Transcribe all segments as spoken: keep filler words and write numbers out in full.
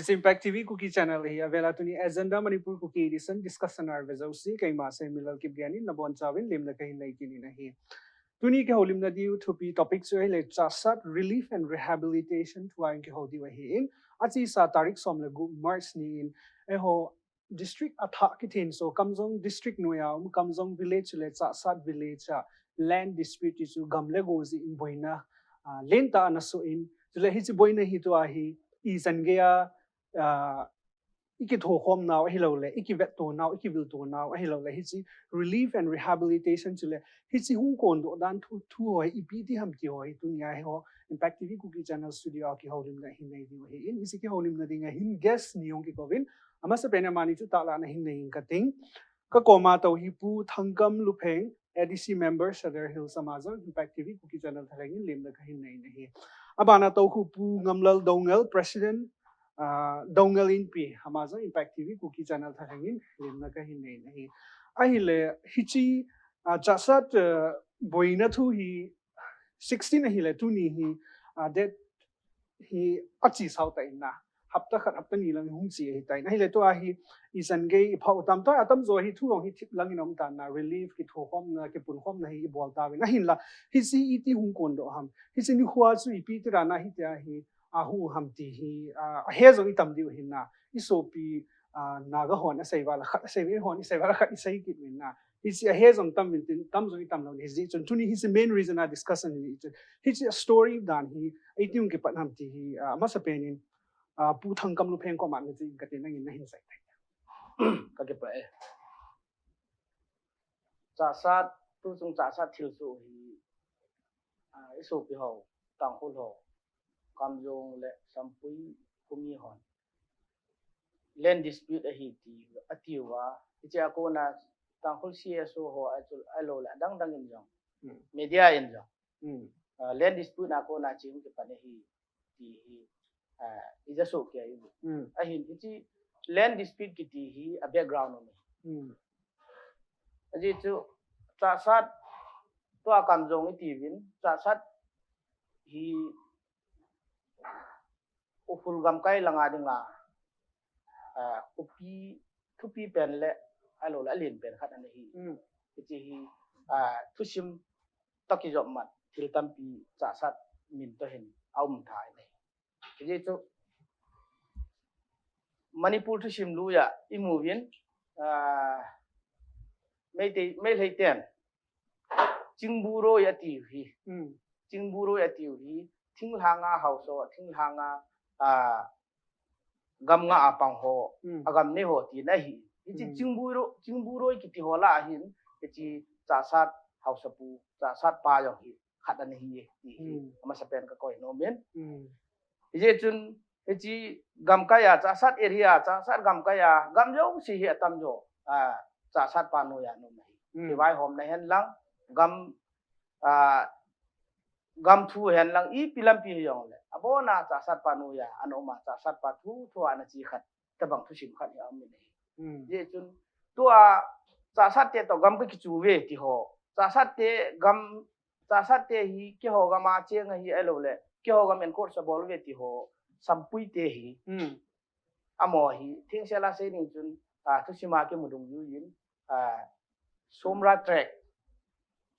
Impact T V Kuki Channel hi avela tuni Agenda Manipur Kuki Edition discussion a ve jouse, keima Saimilal Kipgen in nabonchauvin lemna kahin nei kit in ahi. Tuni kihoulimna diu thupi topic chu ahile Chassad Relief and Rehabilitation thua in kihou diu ahin, achesa tarik som le gup March ni in eiho district athah kithenso Kamjong district noiya um Kamjong village le Chassad village a land dispute chu gam le go jeh in boina, ah, lentah ana soh in, chule hiche boina hi tua hi ichan geiya, ah, ikithokhom nau ahiloule ikivetto nau, ikivilto nau ahiloule hiche relief and rehabilitation chule hiche hung kondoh dan thu, thu ho hi ipi ti ham ti ho hi tunia eiho Impact T V Kuki Channel studio a kihoulimna hin nei diu ahin, hiche kihoulimna dinga hin guest ni hung kikouvin, amasapen a amani chu tahlanna hin nei inge kating. Kakoma tou hi Pu Thangkam Lupheng, A D C member, Sadar Hills, ama jong Impact T V Kuki Channel thalheng in lemna kahin nei in ahi. Abana tou khu Pu Ngamlal Doungel, President, ah, Doungel Inpi, ama jong Impact T V Kuki Channel thalheng in lemna kahin nei in ahi. Ahile, hiche, ah, Chassad, ah, boina thu hi sixteen ahile tuni hi, ah, date hi ache sao tan na. Hapta khat, hapta ni lang hung che ahitan. Ahile tua hi ichan gei iphah u tam tua, atamjo hi thu jong hi thip lang in um tan na, relief kithokhomna, kipunkhomna hi ibol tauvin. Ahinla, hiche iti hung kondoh ham. Hiche nikho chu ipi tia na hitia hi, ah, hung ham ti hi, ah, ahe jong itam diu ahin na. Isopi, ah, Naga hon asei val a khat, asei val hon, isei val a khat, isei kit uvin na. Hiche ahe jong tam uvin tin, tam jong itam lou ahi jeh chun. Tuni hiche main reason a discussion ahi jeh chun. Hiche story dan hi, iti hung kipat ham ti hi, ah, amasapen in, ah, Pu Thangkam Lupheng koma nache inge kati, nangin nahin sei tai. Kakipah e. Chassad, tuchung Chassad thilsoh hi, ah, isopi ho, Tangkhul ho, Kamjong le Sampui khomi hon land dispute ahi ti, atiuva, hiche a kona Tangkhul C S O ho a chu, ahiloule adang dang in jong, hmm, media in jong, hmm, ah, land dispute na kona hiche hung kipan ahi ti hi, ah, ija soh kei u. Hmm. Ahin hiche land dispute kiti hi a background um e. Hmm. Ajeh chu Chassad tua Kamjong itiuvin, Chassad hi Ukhrul gamkai langa dinga, ah, upi, thupi pen le ahiloule alen pen khat ana hi. Hmm. Hiche hi, ah, thusim toh kijopmat thil tampi Chassad min toh hin aum thei ahi. Hijeh chun Manipur thusim lui a imu uvin, ah, Meitei, Meitei ten Chingburoi atiu hi. Hmm. Chingburoi atiu hi. Thinglhanga haosa, thinglhanga, ah, gam nga a pang ho, hmm, agam nei ho tina ahi. Hiche, hmm, Chingburoi, Chingburoi kiti ho lah a hin, hiche Chassad haosapu, Chassad pa jong hi khat ana hi e, ti hi, hmm, amasapen kakoi nom in. Hmm. Hijeh chun, hiche gamkai a, Chassad area, Chassad gamkai a, gam jouse hi atamjo, ah, Chassad pa noiya ana um ahi. Hmm. Kivaihomna hen lang, gam, ah, gam thu hen lang, ipi lampi hijongle, abona Chassad pa noiya ana um a, Chassad pa thu, thu ana che khat, tabang thusim khat hi aum in ahi. Hmm. Hijeh chun, tua Chassad te toh gam kakichu uve ti ho, Chassad te gam, Chassad te hi keiho gam a cheng ahi ahiloule, keiho gam encroach abol uve ti ho, Sampui te hi. Hmm. Amaho hi, thengsel a sei ding chun, ah, thusim a kimu dungjui in, ah, Somra Tract.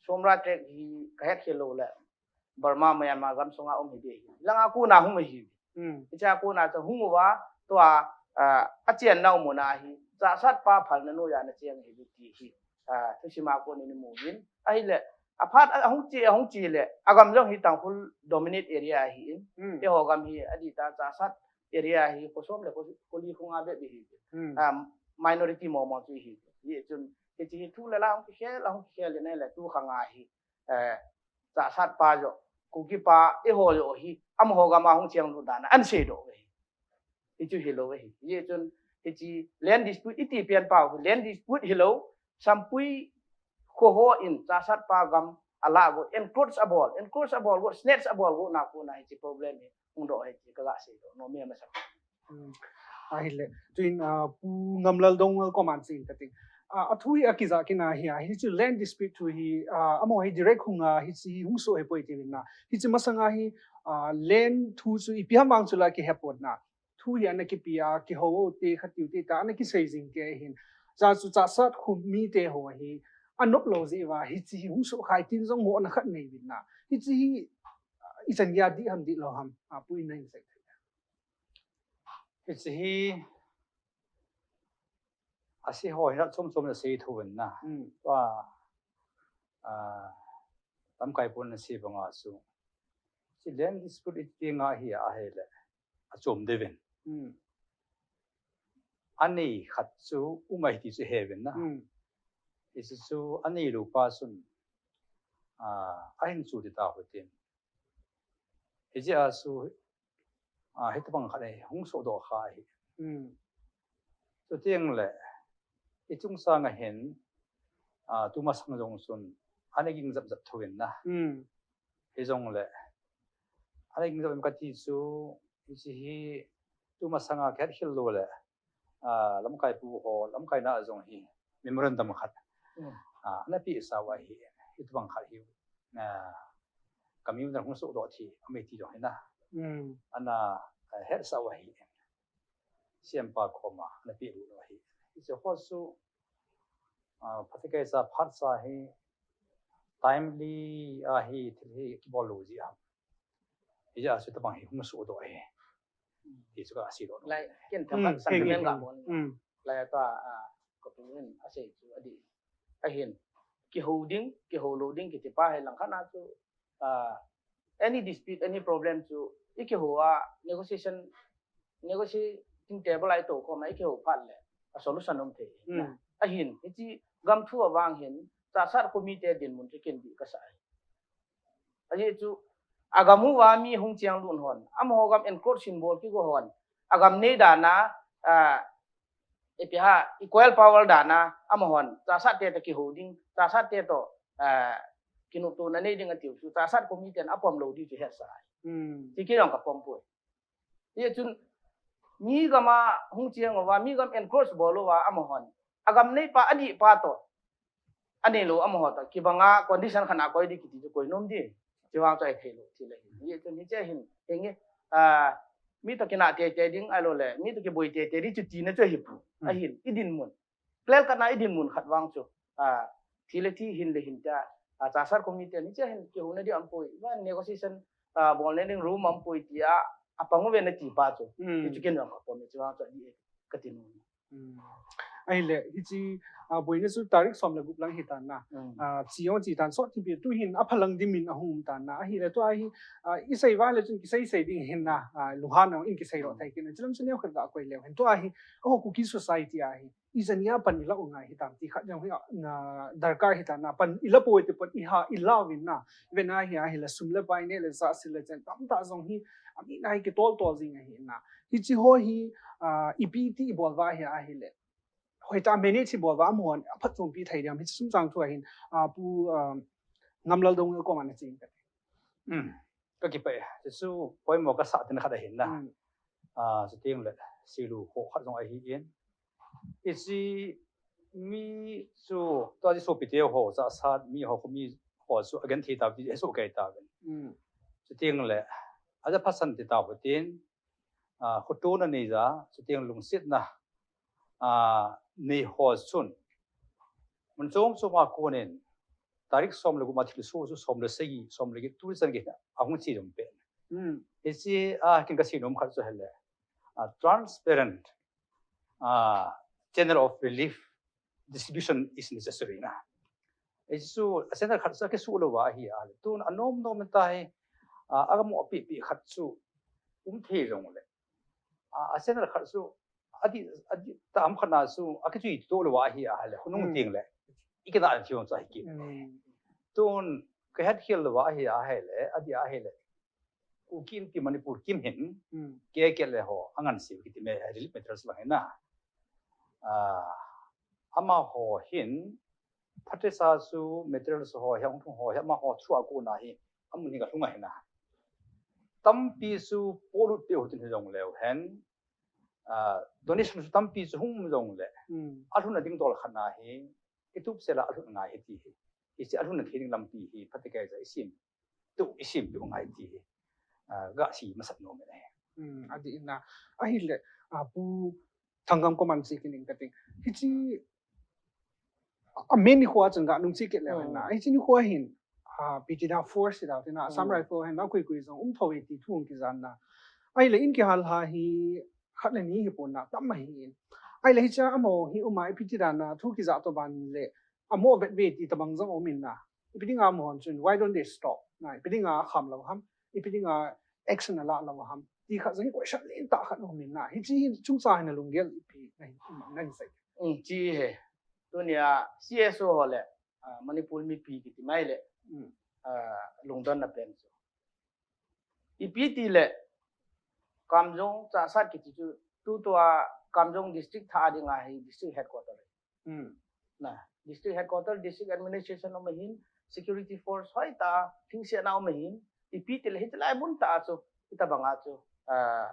Somra Tract hi kahet khel loule, Burma, Myanmar gam sunga um hiding ahi. Langa kona hung ahi. Hmm. Hiche a kona chu hung uva, tua, ah, achennau muna hi, Chassad pa phalna noiya ana cheng ahi ti hi, ah, thusim a konin imu uvin. Ahile, aphat ahung che, ahung che le, agam jong hi Tangkhul dominate area ahin. Hmm. Eiho gam hi adih tah Chassad area hi, kho som le kho, kho li kho nga bep ahi. Hmm. Ah, minority momo chu ahi. Hijeh chun, hiche hi thu le la hung kikhel, hung kikhel in ahile, tu khang a hi, eh, Chassad pa joh, Kuki pa, eiho joh hi, amaho gam a hung cheng lut dan a, ana seidoh uve. Hichu hilou ahi. Hijeh chun, hiche land dispute iti pen pau, land dispute hilou, Sampui kho hon Chassad pa gam alah got, encroach abol, encroach abol got, snatch abol got na kona hiche problem hi hung doh ahi ti kaga seidoh nom e amasapen. Hmm. Ahile, tuin, ah, Pu Ngamlal Doungel koman che inge kating. Ah, athu hi akija kit na hi, ah, hiche land dispute thu hi, ah, amaho hi direct hung a, hiche hung soh ahipoi tiuvin na. Hiche masanga hi, ah, land thu chu ipi ham vang chula kihe pon na. thu hi ana kipe a, kihou te, khat tiu te ta, ana kisei jing te ahin. Jeh chu Chassad khomi te ho hi, anop lou jeh uva, hiche hi hung soh khai tin jong mo ana khat nei uvin na. Hiche hi, ichan gei a dih ham dih lou ham, a, Pu in na hin sei thei. Hiche hi, asei ho hi na chom chom na sei thou uvin na. Hmm. Tua, a, lamkai pun na sei banga chu. Hiche land dispute iti nga hi ahile. Achom deh uvin. Hmm. Anei khat chu um ahi ti chu he uvin na. Hmm. Hiche chu anei lou pa chun, a, ahin chu ti ta hu tin. Hijeh a chu, a, hitobang khat hi hung sohdoh kha ahi. Hmm. Chuteng le, i chungchang a hin, a, tumasang jong chun, ana ging jap jap thou uvin na. Hmm. Hijongle, ana ging jap kati chu, hiche hi, tumasang a kihet khel lou le, a, lamkai pu ho, lamkai na jong hi memorandum khat, hmm, a, ana peh sa u ahi, hitobang khat hi, a, communal hung sohdoh thei, amei ti jong hi na. Hmm. Ana, a, het sa u ahi. Siampa koma, ana peh u ahi. Hiche ho chu, a, phatecha phatcha hi, timely ahi, thil hi kibol lou jeh a. Hijeh a chu tabang hi hung sohdoh ahi. Ti chu ka sei doh nom. Lai, ken themkhat, hmm, sentiment, hmm, ga bol. Hmm. Lai ta, a, ka pu hin asei chu adih. Ahin, kihou ding, kihou lou ding kiti pa hi langkhat na chu, a, any dispute, any problem chu, i kihou a, negotiation, negotiating table a i tou khom a, i kihou phat le, a solution um thei. Hmm. Ahin, hiche gam thu a vang hin, Chassad khomi te dinmun chu ken dih ka sa ahi. Ajeh chu, agam uva mi hung cheng lut hon, amaho gam encroach in bol kigo hon, agam nei dan a, a, ipi ham, equal power dan a, amahon, Chassad te toh kihou ding, Chassad te toh, a, kinoptona nei ding atiu chu, Chassad khomi ten apom lou ding chu hetsa ahi. Hmm. Ti kei jong ka pom poi. Hijeh chun, mi gam a hung cheng uva, mi gam encroach bol uva, amahon, agam nei pa, adih pa toh, anei lou amaho toh, kibang a condition khat a koi ding kiti chu koi nom ding. Chuvang chu ahi thei lou, ti le hin. Hijeh chun hiche hin, henge, a, mi toh kinah teitei ding, ahilou le, mi toh kiboi teitei ding, chu tina chu ahi poi. Hmm. Ahin, i dinmun. Clear cut na i dinmun khat vang chu, a, thi le thi, hin le hin tia, a, Chassad khomi te, hiche hin, kihouna ding aum poi, va negotiation, a, bolna ding room aum poi tia, apang uve nati pa chu. Hmm. Ti chu ken jong ka pom e, chuvang chu adih e, kati nom. Hmm. Ahile, hiche, a, boina chu tarik som le gup lang hitan na. Hmm. A, chi jong chi tan sot tipi tu hin aphalang dimin ahung um tan na. Ahile, tua hi, a, i sei uva le chun kisei sei ding hin na. A, lunghan na in kisei lou thei kit na. Chulam chu neo khat ga koi leu hin. Tua hi, oh, Kuki society a hi. Ijat nia pan ila u ngai hitam ti khat jong hi, a, na, darkar hitan na. Pan ila poi ti pan i ha, ila uvin na. Ven a hi ahile sum le pai neh le chah sil le chen tamtah jong hi, a, mi na hi kitol tol jing ahi na. Hiche ho hi, a, ipi ti i bol uva hi ahile. Hoitah manage i bol uva amahon, aphatchompi thei diam, hiche sung chang thu ahin, a, Pu, a, Ngamlal Doungel koma na ching ka. Hmm. Ka kipah e, hichu poimo ka sah tin khat ahin na. Hmm. A, chuteng le, seilu ho khat jong ahin. Hiche mi chu, tua hi sopi te ho, Chassad mi ho, khomi ho chu, agenthei tau ti, he soh kei tau. Hmm. Chuteng le, aja phasan ti tau tin, a, khotona nei ja, chuteng lungsetna, a, nei ho chun. Mun chom chom a konin, tarik som le gup a thilsoh chu som le sagi, som le get, tu chan gei, ahung che jom pen. Hmm. Hiche, a, ken ka sei nom khat chu ahile, a, transparent, a, channel of relief distribution is necessary na. Hichu, a channel khat chu akisuh lou uva ahi a, tun anom nom ta hi, a, agam u apipi khat chu um thei jong le. A, a channel khat chu, adih, adih tam khat na chu, akichui to lou uva ahi a, le, hunung, hmm, ting le. I kina an thiong chu ahi kit. Hmm. Tun, ka het khel lou uva ahi a, ahile, adih ahile. Kuki Inpi Manipur kim hin, hmm, K K L ho, angan siu kiti me, relief materials lang hin na. A, amaho hin, phatecha chu materials ho, hi hung thung ho, hi amaho through a kona hi, amun hi ka lhung ahi na. Tampi chu polut peh u tin hi jong leu hen, a, donation chu tampi chu hung um jong le, hmm, alhun a ding dol khat na hi, i tup sela alhun ngai hi ti hi. Hiche alhun a thei ding lampi hi, phatecha i sim. Tu i sim tu ngai ti hi, a, ga sei masat nom e. Hmm, adih in na. Ahile, ah, Pu Thangam comment chi kining kating. Hichi, a main nikho a chun ga nung chi kit leu hen na. Hmm. Hichi nikho hin, ah, P T da force da tina, Assam Hmm. Rifle hen na kui kui jong um tho e ti thu kijana. Ahile in kihal ha hi khat le ni hi pon na tam ahi in. Ahile hicha amaho hi um a ipi ti dan na thu kija to ban le amaho vet ve ti tabang jong um in na. Ipi dinga amaho chun, why don't they stop? Na, ipi dinga kham lou ham? Ipi dinga action ala lou ham? Ti khat jong hi question lentah khat um in na. Hichi hi chungchang hin alunggel ipi na hi, um, na hi sei. Hmm, chi he. Tunia C S O ho le, ah, Manipur mipi kiti mai le, Hmm. ah, lungdon na pen chu. Ipi ti le, Kamjong Chassad kiti chu, tutua Kamjong district thah dinga hi district headquarter. Hmm. Na, district headquarter, district administration um ahin, security force hoitah, thingsiahna um ahin, ipi ti le hitilai mun tah chu, hitabanga chu, ah,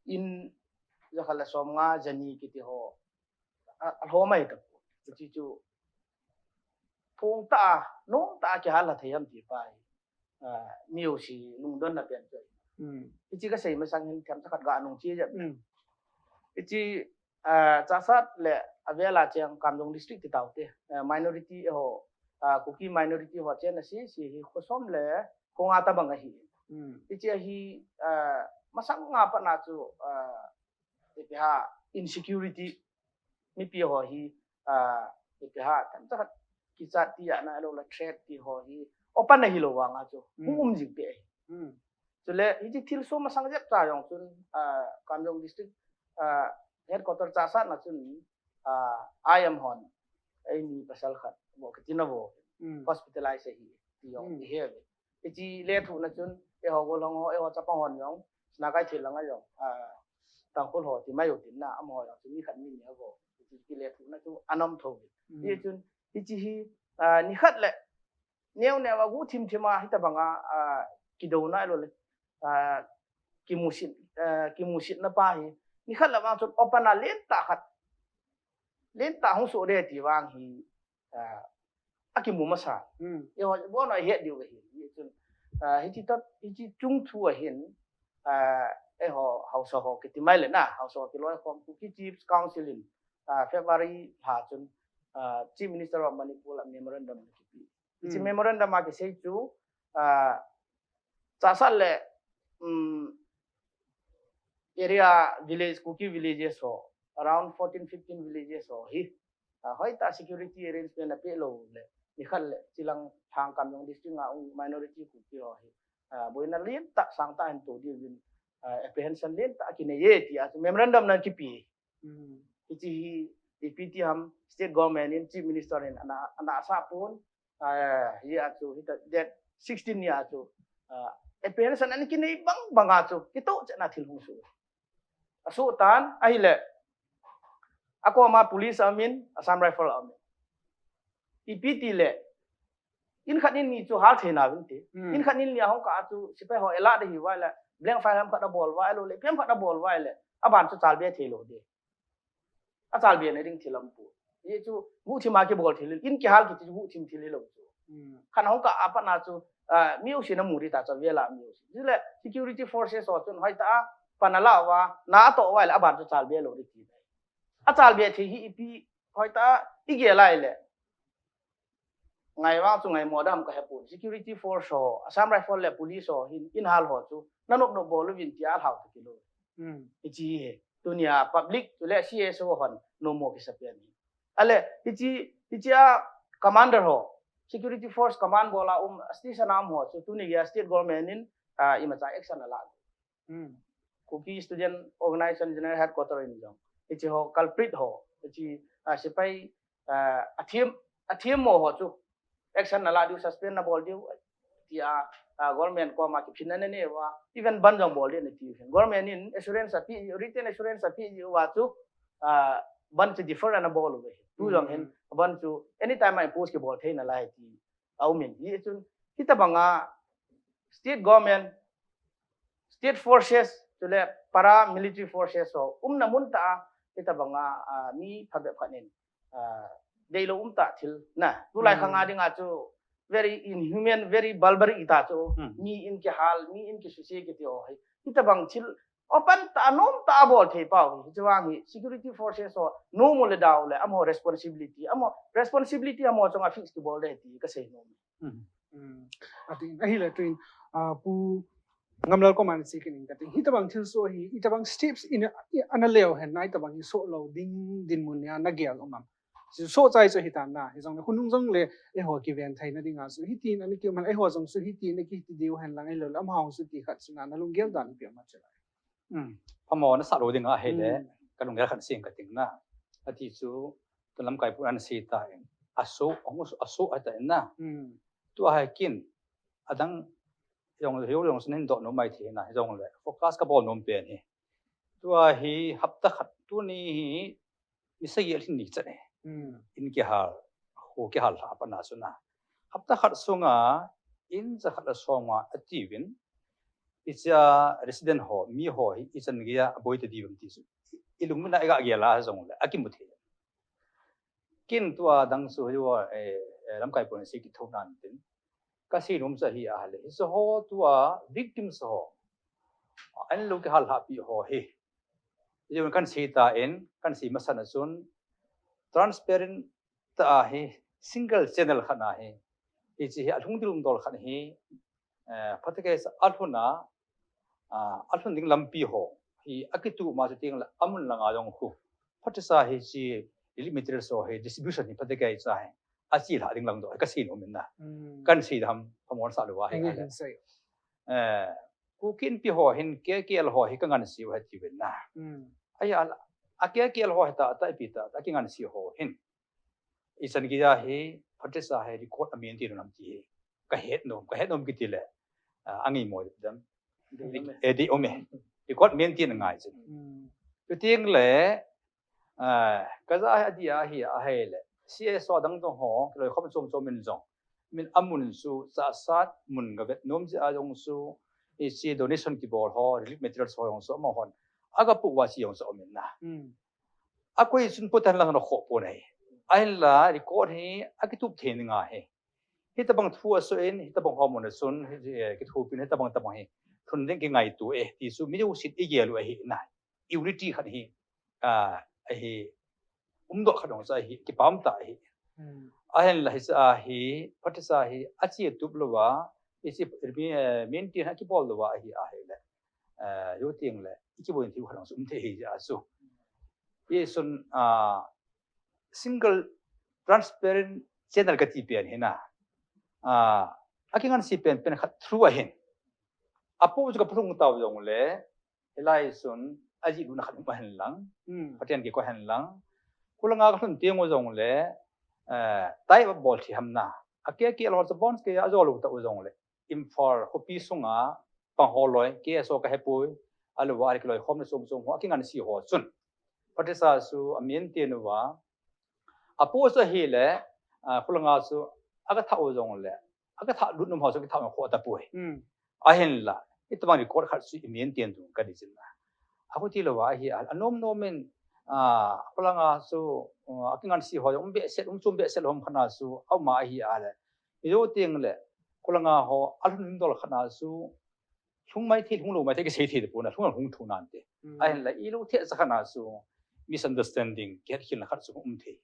in jakhat le somnga jani kiti ho, a, alhom ahi tapoi. Hichi chu, phung tah, nom tah kihal a thei ham ti pa hi. Ah, mi jouse lungdon na pen chu. Hmm. Hichi kasei masang hin themcha khat ga nung chi jep. Hmm. Hichi, ah, Chassad le avel a cheng Kamjong district ti tau te. Ah, minority ho, ah, Kuki minority ho cheng na si, si hi khosom le khonga tabang ahi. Hmm. Hichi ahi, ah, masanga pat na chu, ah, ipi ham insecurity mipi ho hi, ah, ipi ham, themcha khat kichat ti ahina lo le threat ti ho hi open ahi lou vanga chu, Hmm. hung um jing peh ahi. Hmm. Chule, hichi thilsoh masang jep cha jong chun, ah, Kamjong district, ah, headquarter Chassad na chun, ah, I M hon, eimi pasal khat, vo kiti na vo, Hmm. hospitalize ahi, ti jong Hmm. i he ve. Hichi lethuhna chun, eiho golhang ho, eiho chapang hon jong, Sinakeithel langa jong, ah, Tangkhul ho ti mai u tin na, amaho jong chu mi khat mi ni a vo. Hichi kilethuhna chu anom tho ve. Hmm. Hichun, hichi hi, ah, nikhat le, neo neo a guhthim thim a hitabanga, ah, kidouna lo le, ah, kimusit, ah, kimusitna pa hi. Nikhat le vang chun open a lentah khat, lentah hung soh de ti vang hi, ah, akimu masa. Hmm. Eiho, bon a het diu ahi. Hichun, ah, hichi tot, hichi chung thu ahin, ah, eiho, haosa ho kiti mai le na, haosa ho kiloi khom Kuki Chiefs Council in, ah, February lha chun, ah, Chief Minister of Manipur la memorandum kipe. Hichi Hmm. memorandum a kisei chu, ah, Chassad le, um, area village, Kuki villages ho, around fourteen, fifteen villages ho hi, ah, hoitah security arrangement apeh lou le, nikhat le, chilang Thang Kamjong district a um minority Kuki ho hi, ah, boina lentah sangtah hin to diuvin, ah, apprehension lentah akinei e ti a chu memorandum na kipe. Hmm. Hichi hi, ipi ti ham, state government in, Chief Minister in, ana, ana sa pon, ah, hia chu, hita, date sixteen ni a chu, ah, apprehension ana kinei bang banga chu, kitoh chetna thil hung soh. Asoh tan, ahile, akoma police aumin, Assam Rifle aumin. Ipi ti le, in khat in ni chu hal thei nauvin ti. Hmm. In khat in ni a hung kah a chu, sepai ho alert ahi uva le, blank fire ham khat abol uva le, ipi ham khat abol uva le, aban chu chalbe thei lou de. Achalbe na ding thil aum poi. Hichu guhthim a kibol thil, in kihal kiti chu guhthim thil hilou chu. Hmm. Khat hung kah a pat na chu, ah, mi jouse na mu di ta chu avel a mi jouse. Chule security forces ho chun hoitah a pan ala uva, na atoh uva le aban chu chalbe lou di ti. Achalbe thei hi ipi, hoitah a igel a ile. Ngai vang chu ngaimo dam kahe poi. Security force ho, Assam Rifle le police ho hin, in hal ho chu, na nop nop bol uvin tia alhau ta kilou. Hmm. Hichi hi, tunia public, chule C S O hon, nomo kisa pen hi. Ale, hichi, hichia commander ho, security force command bol a um, station a um ho chu, tuni geiya state government in, ah, imacha action ala. Hmm. Kuki Student Organization General Headquarter in jong. Hichi ho culprit ho. Hichi, ah, sepai, ah, athem, athem mo ho chu. Action nala diu, suspend nabol diu. Tia, ah, government koma kiphinna nanei uva. Even ban jong bol diu nati u. Government in assurance ape, written assurance ape uva chu, ah, ban chu defer anabol uve. Tu jong hin, Hmm. ban chu anytime a impose kibol thei nalai ti. Aumin. Hichun, hitabanga state government, state forces, chule paramilitary forces ho, umna mun tah a, hitabanga, ah, mi phabep khat in, ah, deilou um tah thil, na, tulai Hmm. khang a dinga chu, very inhuman, very barbaric ita chu. Hmm. Mi in kihal, mi in kisuse kiti ho hi. Hitabang thil open ta, anom ta abol thei pau hi. Hichu vang hi security forces ho nom u le dau le amaho responsibility, amaho responsibility amaho chunga fix kibol ding ti kasei nom. Hmm. Hmm. Atin, ahile tuin, ah, Pu Ngamlal koma sei kit in kati. Hitabang thilsoh hi, hitabang steps in, i, ana leo hen na, hitabang hi soh lou ding dinmun nia nagel um am? Chu soh chai chu hitan na, hijongle khonung jongle eiho kiven theina dinga chu hitin ana kium hen, eiho jong chu hitin ana kiti diu hen lang, ahilou le amaho chu ti khat chu na, nalunggel dan ipi ham chu. Hmm. Phamo nasah lou ding ahile, hmm, kalunggel khat sei kit ding na. Ati chu, tun lamkai pun ana sei tan. Asoh, asoh, asoh atan na. Hmm. Tua hi kin, adang jong, jong, jong sun hin doh nom mai thei na, jongle focus kabol nom pen hi. Tua hi hapta khat tuni hi, ni sagi alhin ni chan e. Hmm. In kihal, kho kihal lha a pat na chu na. Hapta khat sunga, in jakhat le som nga atiuvin, hichea resident ho, mi ho hi, ichan geiya aboi ta diu ham ti chu. Ilungmuna iga gel a jongle, akimu thei. Kin tua dang chu hiva, eh, eh, lamkai pun sei kit thou nan tin. Kasei nom chu hi ahile. Hiche ho tua victims ho. An lou kihal lhahpi ho hi. Hiche kan sei tan, kan sei masat a chun transparent ta ahi, single channel khat ahi. Hiche hi alhung ding lungdol khat hi, eh, phatecha alhun a, ah, alhun ding lampi ho hi akitup ma chu teng le amun langa jong khu. Phatecha hiche relief materials ho hi distribution hi phatecha hi. Ache lha ding lang doh, kasei nom in na. Hmm. Kan sei dam, phamo nasah lou ahi. Eng, eng, sei. Eh, Kuki Inpi ho hin K K L ho hi kangansei u ahi tiuvin na. Hmm. Ahia, a K K L ho hi tah, tah ipi tah, tah kingansei ho hin. Ichan geiya hi, phatecha hi record amaintain u ham ti hi. Kahet nom, kahet nom kiti le, ah, angaimo dam. Dei um e. Eh, dei um e. Record maintain angai chu. Hmm. Chuteng le, ah, kaja hi adi ahi, ahile. C S O adang dang ho, kiloikhom chom chom in jong. Min amun chu, chahsat mun gavet nom jeh a jong chu, hiche donation kibol ho, relief materials ho jong chu, amahon. Agapoh uva chu jong chu um in na. Hmm. Akoi chun potan lang nakhoh pon ahi. Ahinla, record hi, akitup thei ding ahi. Hitabang thu asoh in, hitabang ho mun a chun, hi, eh, kithopin, hitabang tabang hi. Lhun ding kingaito e, ti chu, mi jousen igel u ahi na. Unity khat hi, ah, ahi, umdoh khat jong chu ahi, kipah um tah ahi. Hmm. Ahinla hiche a hi, phatecha hi, ache tup louva, hiche, eh, maintain akibol louva ahi, ahile. Eh, jou teng le, ikibol thei u khat jong chu um thei ahi jeh a chu. Hichun, ah, single transparent channel kati pen hi na. Ah, akingansei pen pen khat through ahin. Apoh chu kaphalung tau jongle, hilai chun ajih lutna khat um ahen lang. Hmm. Pathen kiko hen lang. Khulanga kalhun teng u jongle, eh, tai abol thei ham na. A K K L ho chu bonds keiya ajou lou tah u jongle. Imphal khopi sunga pang ho loi, K S O kahepoi, ahilouva, a kiloikhomna chom chom ho, akingansei ho chun. Phatecha chu amaintain uva. Apoh chu ahile, ah, khulanga chu, agathah u jongle, agathah lut nom ho chu, kithah u khoh tapoi. Hmm. Ahinla, hitabang record khat chu imaintain ding kati chu na. Akhuti louva ahi, a, anom nom in, ah, khulanga chu, ah, akingansei ho, um behseh, um chom behseh lou ham khat na chu, aum ahi ahile. Ijou teng le, khulanga ho, alhun dol khat na chu, lhung mai thei, lhung lou mai thei, kisei thei tapon na, lhung lhung thu nante. Hmm. Ahinla, ilou thei cha khat na chu, misunderstanding, kihetkhelna khat chu um thei.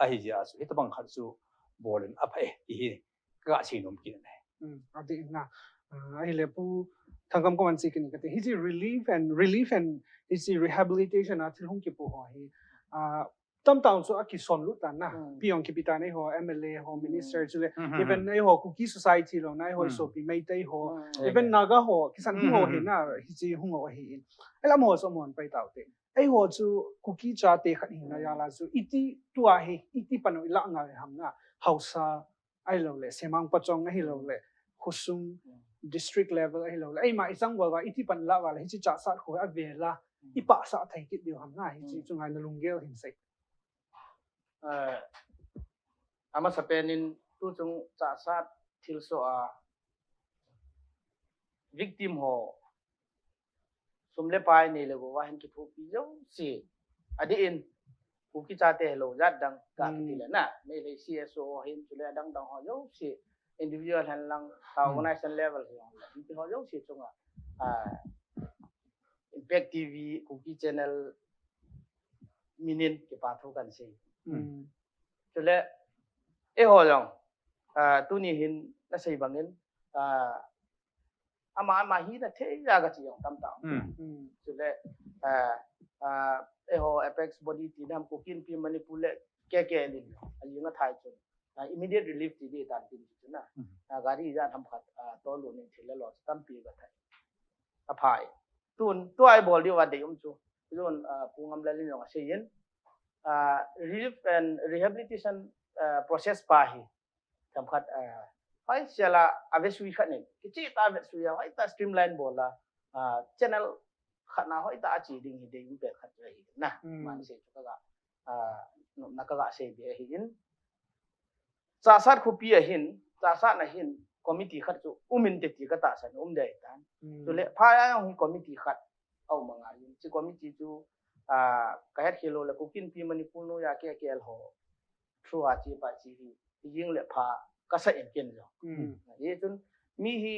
Ahi jeh a chu, hitabang khat chu, bol in apha e, ti hi, kasei nom kit e. Hmm, adih na. Ah, ahile Pu Thangkam koma sei kit in kati. Hiche relief and, relief and, hiche rehabilitation a thil hung kipoh ho hi. Ah, tamtah chu akison lut tan na. Hmm. Pi jong kipe tan eiho, M L A ho, hmm, minister chule. Hmm, hmm, even hmm. Eiho Kuki society lou na, eiho, hmm, sopi Meitei ho. Hmm. Even, okay, Naga ho, kisan hung ho, hmm, hi na, hiche hung ho hi in. Alam ho chu amahon pai taute. Eiho chu Kuki chate khat hina, hmm, jal a chu. Iti tua hi, iti pan u ilah ngai ham na. Haosa, ahilouleh, Semang Pachong ahilouleh, khosung, hmm, district level ahilouleh. Eima ichang uva, iti pan lah uva le, hiche Chassad kho avel a, hmm, ipahsah thei kit diu ham na, hiche, hmm, chu ngai nalunggel hin sei. Eh, amasapen in tuchung Chassad thilsoh a victim ho sum le pai nei le gou a hin kithopi jouse. Adih in, Kuki chate hilou jat dang ka, hmm, kiti le na, Meitei C S O hin chule adang dang ho jouse. individual hen lang, ka organization level hi jong le, hiti ho jouse chunga, ah, Impact T V, Kuki Channel, minin kipa thu kan sei. Chule, eiho jong, ah, tuni hin na sei bangin, ah, ama, ama hina thei a ka chi jong tam ta. Chule, ah, ah, eiho apex body ti nam Kuki Inpi Manipur le K K L in, a ling a thai chun. Ah, immediate relief ti di tan tin chu na. Ah, gari jan ham khat, ah, tolu nin thil le lo tampi ka thai. A phai. Tun, tua i bol diu a dei um chu. Tun, ah, Pu Ngamlal in jong a sei in. Ah, relief and rehabilitation, ah, process pa hi. Tam khat, ah, hoi sela a vesui khat nin. Kichi ta vesui a, hoi ta streamline bol a. Ah, channel khat na hoi ta a chi ding hi dei um pe khat hi na. Man sei chu ka ga. Ah, na ka ga sei be hi in. Chahsat khopi a hin, Chahsat na hin, committee khat chu um inte ti ka tahsan um dei tan. Chule, phai a jong hi committee khat a um a ngai in. Chi committee chu, ah, ka het khel lou le, Kuki Inpi Manipur noiya K K L ho. Through a chi pa chi hi, hi jing le pha, ka sa in ken jong. Hi chun, mi hi,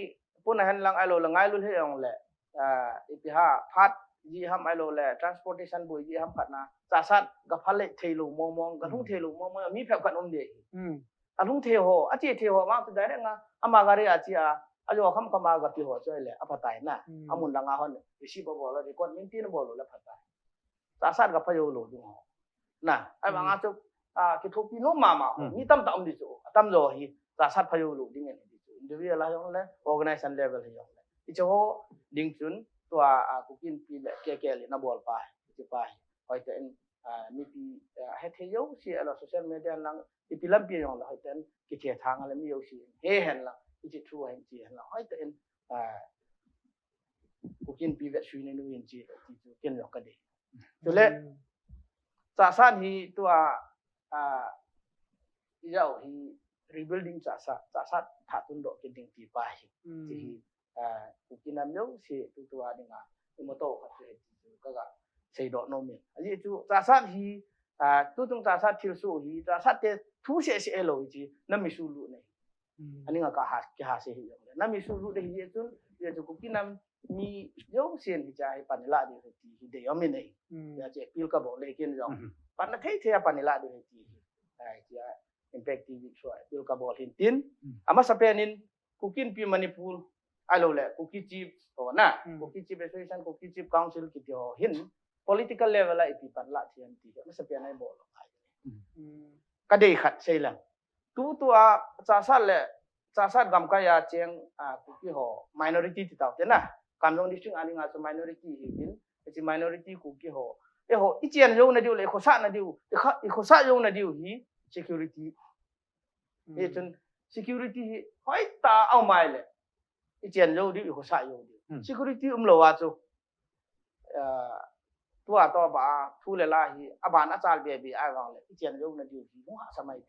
puna hen lang a lo le, ngai lu he jong le, ah, ipi ham, phat ji ham a lo le, transportation boi ji ham khat na, Chahsat ga pha le thei lou mong mong, ga lhung thei lou mong mong, mi phep khat um de hi. A lhung thei ho, a che thei ho, mang tu direct nga, ama gari a chi a, a jo kham kham a ga pi ho choi le, a pha tai na. A mun lang a hon, receive a bol, record min tin bol le pha tai. Chahsat ga pha jou lou ding ho. Na, ai bang a chu, ah, kithopi nom mama ho, mi tam ta um di chu, a tam jo hi, Chahsat pha jou lou ding en di chu. Individual a jong le, organization level a jong le. Hiche ho ding chun, tua, ah, Kuki Inpi le K K L in a bol pa, hiche pa hi. Hoi te in, ah, mipi, ah, he thei jouse a lo social media lang, ipi lampi jong le, hoi te in, kithe thang le mi jouse, he hen lang, hiche thu hen chi hen lang, hoi te in, ah, Kuki Inpi vetsui nei nu in chi, ti chu ken jong ka dei. Chule, Chahsat hi tua, ah, ijao hi rebuilding Chahsat, Chahsat tha tun doh kit ding ti pa hi. Ti hi, ah, Kuki nam jouse tu tua dinga, i moto khat chu he ti chu ka ga sei doh nom in. Aji chu Chahsat hi, ah, tu tung Chahsat thilsoh hi, Chahsat te thu seh seh lou hi chi, na mi su lu nei. Aning a ka ha, ki ha se hi jong le. Na mi su lu de hi chun, ye chu Kuki nam mi jouse in hiche hi pan la de hi ti hi dei um in nei. Ya che appeal ka bol le ken jong. Pan la thei thei a pan la de hi ti hi. Ai, tia Impact T V chu appeal ka bol hin tin. Amasa pen in Kuki Inpi Manipur, a lo le, Kuki Chief, ho na. Kuki Chief Association, Kuki Chief Council kiti ho hin, political level a ipi pan la thiam ti hi. Amasa pen a i bol lo. Ka dei khat sei lang. Tu, tua, Chahsat le, Chahsat gamkai a cheng, ah, Kuki ho, minority ti tau te na. Kamjong district a dinga chu minority hi bin, hiche minority Kuki ho. Eiho, i chen jou na diu le, i khosah na diu, i kha, i khosah jou na diu hi, security. Hi chun, security hi, hoi ta a um mai le, i chen jou diu, i khosah jou diu. Security um lou a chu, ah, tua to ba, thu le la hi, a ban a chal be be a vang le, i chen jou na diu hi, hung ha sa mai.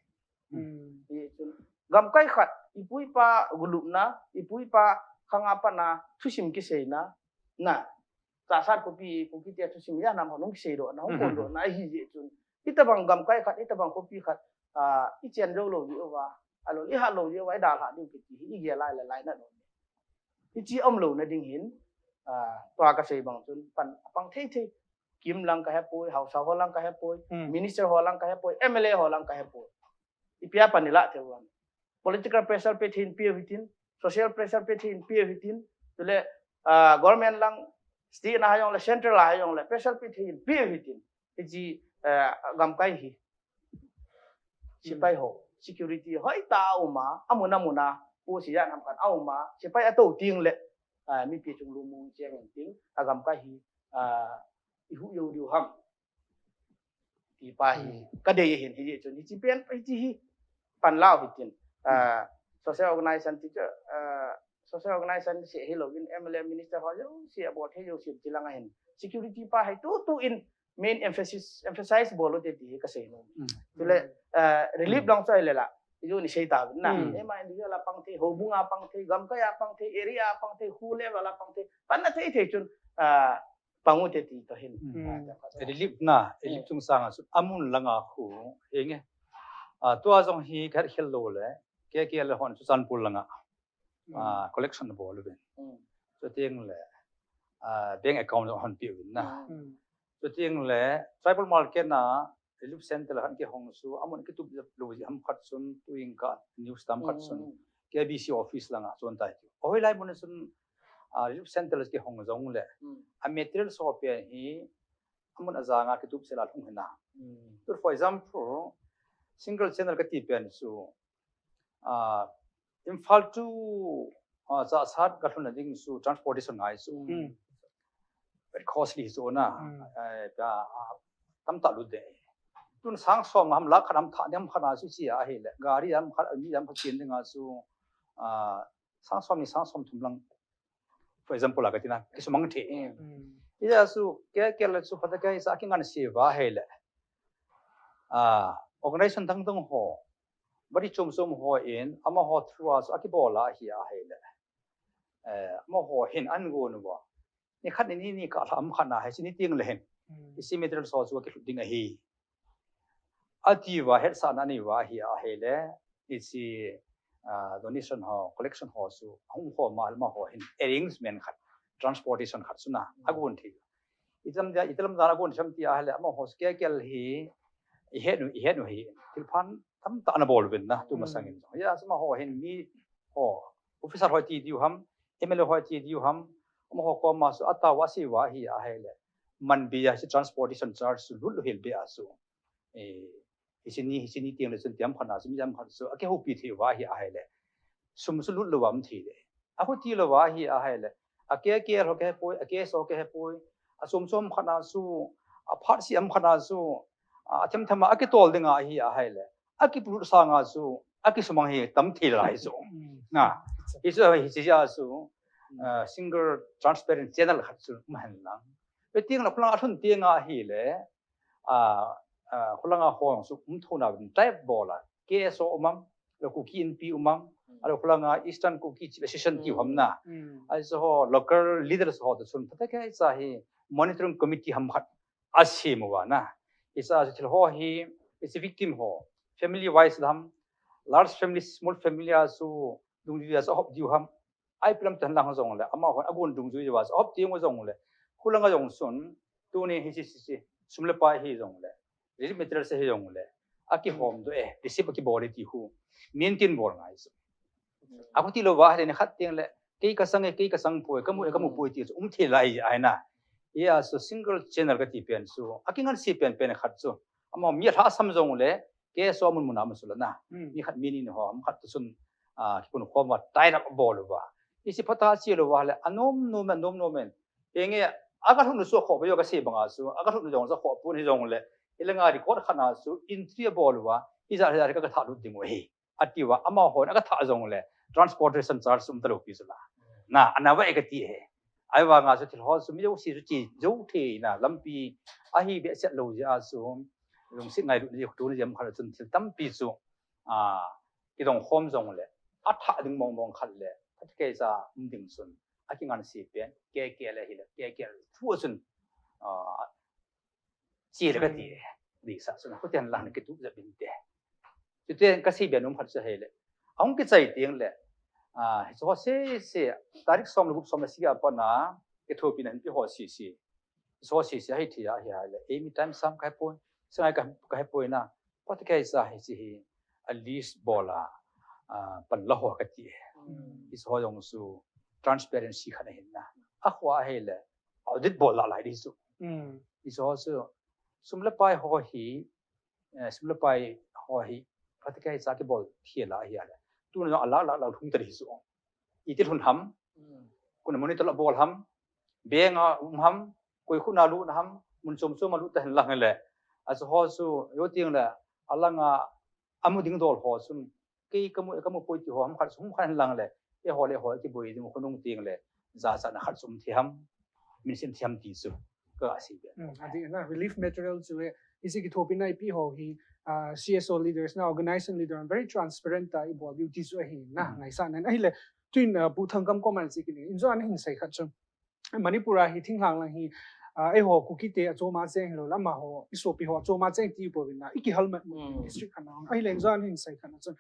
Hi chun, gamkai khat, i pu i pa gulupna, i pu i pa khanga pana, thusim kiseina, na, Chahsat khopi, Kuki te thusim ya nam hon hung kisei doh na, hung kon doh na, hi je chun. Hitabang gamkai khat, hitabang khopi khat, ah, i chen jou lou diu va, a lo, i hat lou diu va, i dalha diu kiti hi, i gel lai le lai na doh. Hiche um lou na ding hin, ah, tua ka sei bang chun, pan, pang thei thei, Kim lang ka he poi, Haosa ho lang ka he poi, Minister ho lang ka he poi, M L A ho lang ka he poi. Ipi a pan i la thei u ham. Political pressure pe thei in pe u hitin, social pressure pe thei in pe u hitin, chule, ah, government lang, state na ha jong le, central a ha jong le, pressure pe thei in pe u hitin. Hiche, ah, gamkai hi. Sepai ho, security hoi ta a um a, a mun a mun a, pu si jan ham khat a um a, sepai a to ting le, ah, mipi chung lum mong cheng in ting, a gamkai hi, ah, i hu jou diu ham. Ti pa hi, ka dei hin hi chun, hiche pen, hiche hi, pan lau hitin. Ah, social organization ti chu, ah, social organization se hi lou in M L A minister ho jouse a bol thei jouse ti lang a hin. Security pa hi tu, tu in main emphasis, emphasize bol u te ti hi ka sei nom. Chule, ah, relief dong choi le la. Ju ni sei ta na. Ema individual a pang thei, houbung a pang thei, gamkai a pang thei, area a pang thei, khu level a pang thei. Pan na thei thei chun, ah, pang u te ti to hin. Relief na, relief chung sang a chu, a mun lang a khu, henge. Ah, tua jong hi ka het khel lou le, K K L hon Churachandpur langa, mm, ah, collection bol uvin. Mm. Chuteng le, ah, bank account hon pe uvin na. Mm. Mm. Chuteng le, tribal market na, Relief Center khat kihong chu, amun kitup lou ji ham khat chun, tuin ka news tam khat chun, mm, K B C office langa chun tai. Hoilai mun chun, ah, Relief Center kihong jong le, mm, a material so pen hi, amun ajanga kitup sela lhung hina. Mm. Tu, for example, single channel kati pen chu, ah, Imphal to, ah, Chassad kalhun na ding chu transportation ngai chu. Mm. Very costly chu na. Mm. Eh, ka, ah, tamtah lut de. Tun sang som ham lakh khat ham thah ding ham khat na chu chi ahile. Gari ham khat, mi ham khat chen ding a chu, ah, sang som ni sang som thum lang, for example, a kati na, kisumang thei. Mm. Hijeh a chu, K K L chu, K K L chu, K K L chu, akinganse uva ahile. Ah, organization dang dang ho, body chom chom ho in, amaho through a chu, akibol a ahi ahile. Eh, amaho hin an gon uva. Ni khat ni ni ni kah lha ham khat na, hiche ni teng le hin. Mm. Hiche material so chu akilut ding ahi. Ati uva, hetsahna anei uva ahi ahile, hiche, ah, donation ho, collection ho chu, ahung khom a, amaho hin arrangement khat, transportation khat chu na, mm, agon thei. Iti lam dia, iti lam dan agon thei ham ti ahile, amaho chu K K L hi, i het u, i het u hi, thilpha tamtah ana bol uvin na, tu, mm, masang in. Ya, amaho hin mi ho, officer ho ti diu ham, M L A ho ti diu ham, amaho koma chu atao a asei uva ahi ahile. Man bia chu transportation charge chu lut lou hel bia chu. Eh, hiche ni, hiche ni teng le chun ti ham khat na chu, mi ham khat chu, akihoupi thei uva ahi ahile. Sum chu lut lou uva um thei le. Akhuti lou uva ahi ahile. A K K L ho kihepoi, a K S O ho kihepoi. Achom chom khat na chu, aphat si ham khat na chu, a them them a akitol ding ahi ahile. Akipulut sanga chu, akisumang hi tam thei lai chu. Mm. Na, hichu, hiche a chu, mm, ah, single transparent channel khat chu um hen lang. Hiti teng le khulanga alhun teng ahile, ah, ah, khulanga ho chu um thou na uvin type bol a. K S O um am, le Kuki Inpi um am, mm, a le khulanga Eastern Kuki Chief Association ti um am na. Mm. Ahi chu ho local leaders ho toh chun, phatecha hi monitoring committee ham khat asem uva na. Hiche a chu thil ho hi, hiche victim ho, family wise lam, large family, small family a chu, dungjui a chu ahop diu ham. Ipi lam tah lang jong le, amahon agon dungjui uva chu ahop diu jong le, khulanga jong chun, tuni hiche, hiche, hiche, sum le pai hi jong le, relief materials hi jong le, akihom doh e, receive akibol e ti khu, maintain bol ngai chu. Akhuti lou uva ahile ni khat teng le, kei kasang e, kei kasang poi, kamu e, kamu poi ti chu um thei lai ahi na. Hijeh a chu single channel kati pen chu, akinganse pen pen khat chu. Amaho mi alhahsam jong le, K S O mun mun a um chu la na. Mm. Mi khat mi ni ho, mi khat toh chun, ah, kikun khom uva, tie up abol uva. Hiche phatah a che lou uva le, anom nom, anom nom in. Henge, aga lhun u chu akhoh poi, kasei banga chu, aga lhun u jong chu akhoh pon hi jong le, hilanga record khat na chu, entry abol uva, hijat, hijat, ka, kathah lut ding u ahi. Ati uva, amahon aga thah jong le, transportation charge um talou pi chu la. Na, ana va e kati e. Ahivanga chu thil ho chu mi jouse chu che jou thei na, lampi ahi behseh lou jeh a chu, lungset ngailut na jeh, tu na jeh ham khat chun thil tampi chu, ah, kidong khom jong le, athah ding mong mong khat le, phatecha um ding chun, akinganse pen, K K L ahile, K K L thu a chun, ah, che le kati e. Deisah chun, hiti hen lang kitup jep inte. Chuteng kasei be nom khat chu ahile. Ahung kichai teng le. Ah, hiche ho sese, tarik som le gup, som le sagi a pat na, kithopina hinpe ho sese. Hiche ho sese ahi thei ahi ahile. Eimi time sam kahepoi, sangai ka, kahepoi na. Phatecha hiche hi, a list bol a, ah, pan la ho kati e. Mm. Hiche ho jong chu transparency khat ahin na. Akhoh ahile, audit bol lah lai ding chu. Mm. Hiche ho chu, sum le pai ho hi, eh, sum le pai ho hi, phatecha kibol thei la ahi ale. Tuna jong alakh lakh lakh lhung ta ding chu. Iti lhun ham, mm, koi in monitor abol ham, bank a um ham, koi khut na lut na ham, mun chom chom a lut ta hen lang le. Achu ho chu, jou teng le, alanga, amu ding dol ho chun, kei kamu, kamu poi ti ho ham khat, hung khat hen lang le, eiho le eiho kiboi ding khonung teng le, jachatna khat chu um thei ham, min sem thei ham ti chu, kasei be. Mm, adih na, relief material chu e, hiche kithopina ipi ho hi, ah, C S O leaders na, organization leader, very transparent a ibol diu ti chu ahi na, mm, ngaisah nan. Ahile, tuin, ah, Pu Thangkam koma sei kit inge, in jong ana hin sei khat chu. Manipur a hi thinglhang lang hi, ah, eiho Kuki te achom a cheng hilou le, amaho, isopi ho achom a cheng ti pouvin na, ikihelmet mu, mm, district khat na. Ahile in jong ana hin sei khat na chun.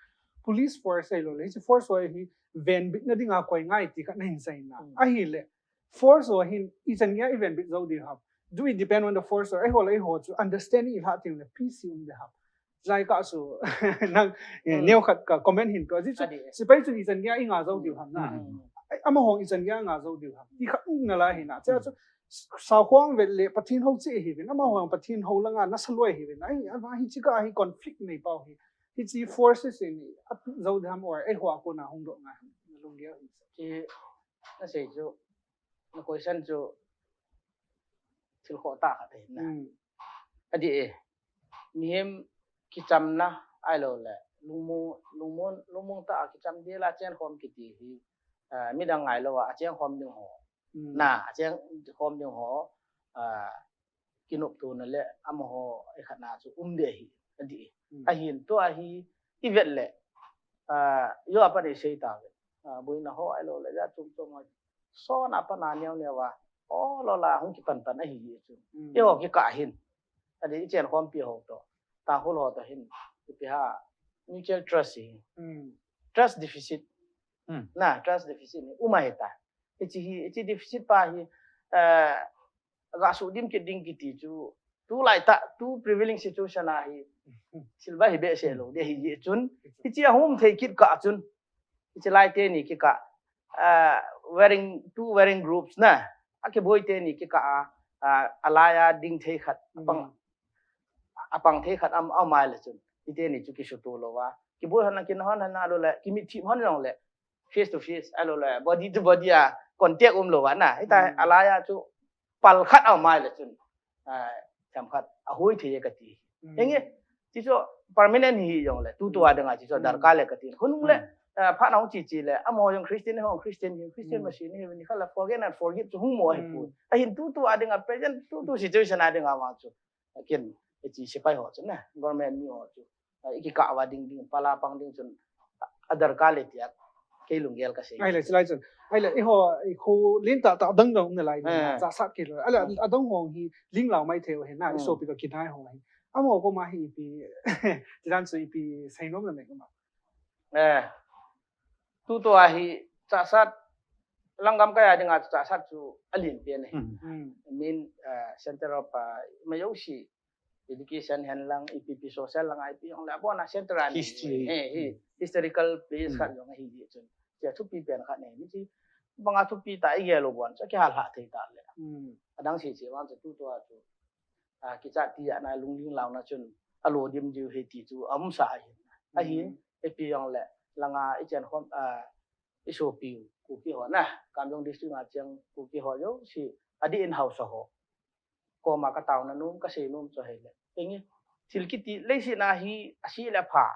police force ahilouleh, hiche force ho hi venbitna dinga koi ngai ti khat nahin seina. Mm. Ahileh, force ho hin ichan geiya ivenbit jou diu ham. Do it depend on the force ho, eiho le eiho chu understanding ilha tengleh peace hi um ding ham. Lai ka chu nang, eh, Mm. neo khat ka comment hin to. Ajeh chu, Adi. Sepai chun ichan geiya inga jou diu ham na. Mm. Ai, amaho ichan geiya nga jou diu ham. Ti khat um nalai hina. Chea chu, Mm. sakhong vet le Pathen hou cheh hiuvin. Amaho Pathen hou langa nasa loi hiuvin. Ai, ama hiche ka hi conflict nei pau hi. Hiche forces in atu jou diu ham or eiho a kona hung doh ngai ham. Nalunggel hi. Chi, nasei chu, na question chu, thil khoh tah khat ahi na. Mm. Adi e. Mihem kichamna ahilouleh. Lungmong, lungmong, lungmong tah a kicham dela chenkhom kiti hi. Ah, midang ngailou a, achengkhom ding ho. Mm. Na, achengkhom ding ho. Ah, kinoptona le amaho ikhatna chu um ding ahi. Adi e. Mm. Ahin tua hi ivet le. Ah, jo apat isei tauve. Ah, boina ho ahilouleh, ja chom chom ho. Sona pat a neo neo a. O, lola hung kipan pan ahi jeh chun. Mm. Eiho kikah hin. Adi ichenkhompi ho to. Tangkhul ho to hin. Ipi ham. Mutual trust hi. Mm. Trust deficit. Mm. Na, trust deficit hi. Um ahitai. Hiche hi, hiche deficit pa hi. Eh, gasuh dim kit ding kiti chu. Tulai tah, tu prevailing situation a hi. Thil ba hi behseh lou. Ding ahi jeh chun. Hiche a hung thei kit kah chun. Hiche lai teni kikah, ah, warring, two warring groups na. Akiboi teni kikah a, ah, alai a ding thei khat. Apang, Mm. apang thei khat am, am mai le chun. Hiteni chu kisuto lou a. Kiboi hon na kin hon na lo le, kimitthip hon jong le. Face to face, ahilouleh, body to body a, contact um lou a na. Hita, Mm. alai a chu, pal khat a mai le chun. Ah, themkhat, ahoi thei e kati. Mm. Henge, chi chu permanent hi jongle, tutua dinga chi chu Mm. darkar le kati. Hunung le, Mm. ah, phat na hung chi chi le, amaho jong Christian ho, Christian hi, Christian Mm. machine hi, nikhat le forget and forgive chu hung mo ahi Mm. poi. Ahin tutua dinga, present tutu situation a dinga vang chu. Kin, hiche sepai ho chu na, government mi ho chu. Ah, ikikah uva ding ding, pal a pang ding chun, ah, adarkar le tia, kei lunggel kasei. Ahile, chulai chun. Ahile, eiho, ikho lentah tah adang dang um nalai ding, Eh. chahsat kei lou. Ahile, Mm. adang ho hi, linglau mai thei u ahi na, Mm. isopi toh kinai ho hi. Amaho koma hi ipi, tidan chu ipi seinom na nei koma. Eh, tutua hi, chahsat, lang gamkai a dinga chahsat chu alen pen ahi. Mm. Mm. Main, eh, center of, eh, ima jouse, education hen lang, ipi ipi social lang, ipi jong le, abon a center a nei. History. Eh, hi, Mm. historical place Mm. khat jong ahi jeh chun. Chia thupi pen khat nei, hiche banga thupi tah igel u bon, chu kihal hah thei tah le. Mm. Adang sese vang chu tutua chu. Ah, kichat tia na lungling launa chun, alo dim diu ahi ti chu, aum sa ahi. Ahin, Mm. ipi jong le, langa ichenkhom, ah, isopi u, Kuki ho na, Kamjong district a cheng Kuki ho jouse, adeh in haosa ho. Koma kataona nom, kasei nom chu ahile. Henge, thil kiti, leiset a hi, ase le apha.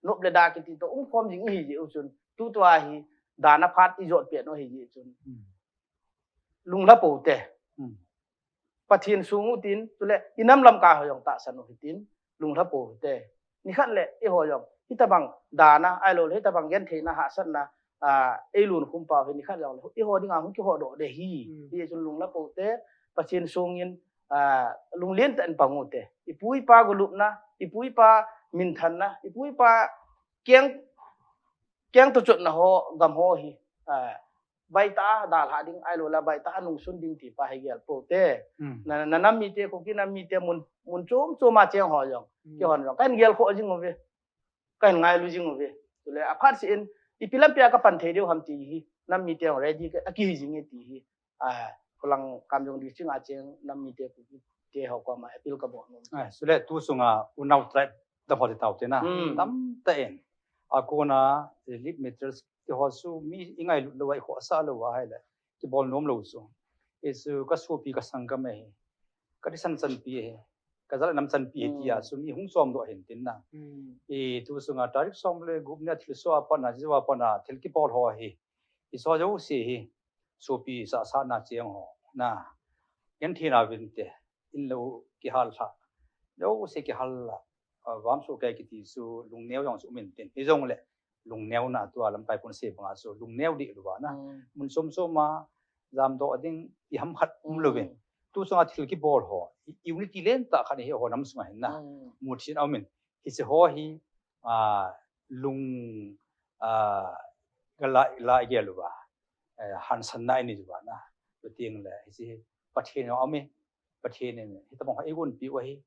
Nop le da kiti toh, umkhom jing ihi jeh u chun. Tutua hi, dan a phat ijot pet u ahi jeh chun. Mm. Lunglha pou te. Mm. Pathen sung u tin, chule, inam lamkai ho jong tahsan u hitin, lunglha pou hite. Nikhat le, eiho jong, hitabang, dan a, ahilou le, hitabang gentheina, hahsatna, ah, eilunkhum pau hi, nikhat jong le, eiho dinga hung kihodoh ding ahi. Mm. Hijeh chun lunglha pou te, Pathen sungin, ah, lunglen tah in pang u te. Ipu ipa golupna, ipu ipa minthanna, ipu ipa keng, keng toh chotna ho, gam ho hi, ah, baitah a dalha ding, ahilou le baitah a nungsun ding ti pa hi gel pou te. Mm. Na, na nam mite, Kuki nam mite mun, mun chom chom a cheng ho jong. Mm. Keihon jong. Kahin gel khoh jing uve. Kahin ngailu jing uve. Chule aphat seh in, ipi lampi a kapan thei diu ham ti hi. Nam mite jong ready ka, akihi jing e ti hi. Ah, khulang Kamjong district a cheng nam mite, Kuki te ho koma appeal kabol nom. Ah, chule tu sunga unau tribe dang ho ti tau te na. Mm. Tamtah in. Akona relief materials ti ho chu mi ingailut lou a, ikhohsah lou a ahile. Kibol nom lou chu. Hichu kasopi kasanggam ahi. Kathisan chanpi ahi. Kajat le nam chanpi ahi tia chu mi hung chomdoh ahin tin na. Mm. Hitu sunga tarik som le gup nia thilsoh a pat na, jou a pat na, thil kibol ho ahi. Hiche jouse hi. Sopi sahsahna cheng ho. Na. Gentheina vin te. In lou kihal lha. Jouse kihal lha. Ah, vamsoh kei kiti chu lungneo jong chu um intin. Hijongle, lungneona tua lamkai pon sei banga chu lungneo deh lou va na. Mm. Mun chom chom a, jamdoh ding ihamkhat um louvin. Mm. Tu sunga thil kibol ho, i-, unity lentah khat hi eiho nam sunga hin na. Mm. Muthim a um in. Hiche ho hi, ah, lung, ah, ka la, la i gel uva, eh, hansanna i nei uva na. Chuteng le, hiche hi Pathen jong aum e, Pathen in hitobang ho eigonpeh u ahi.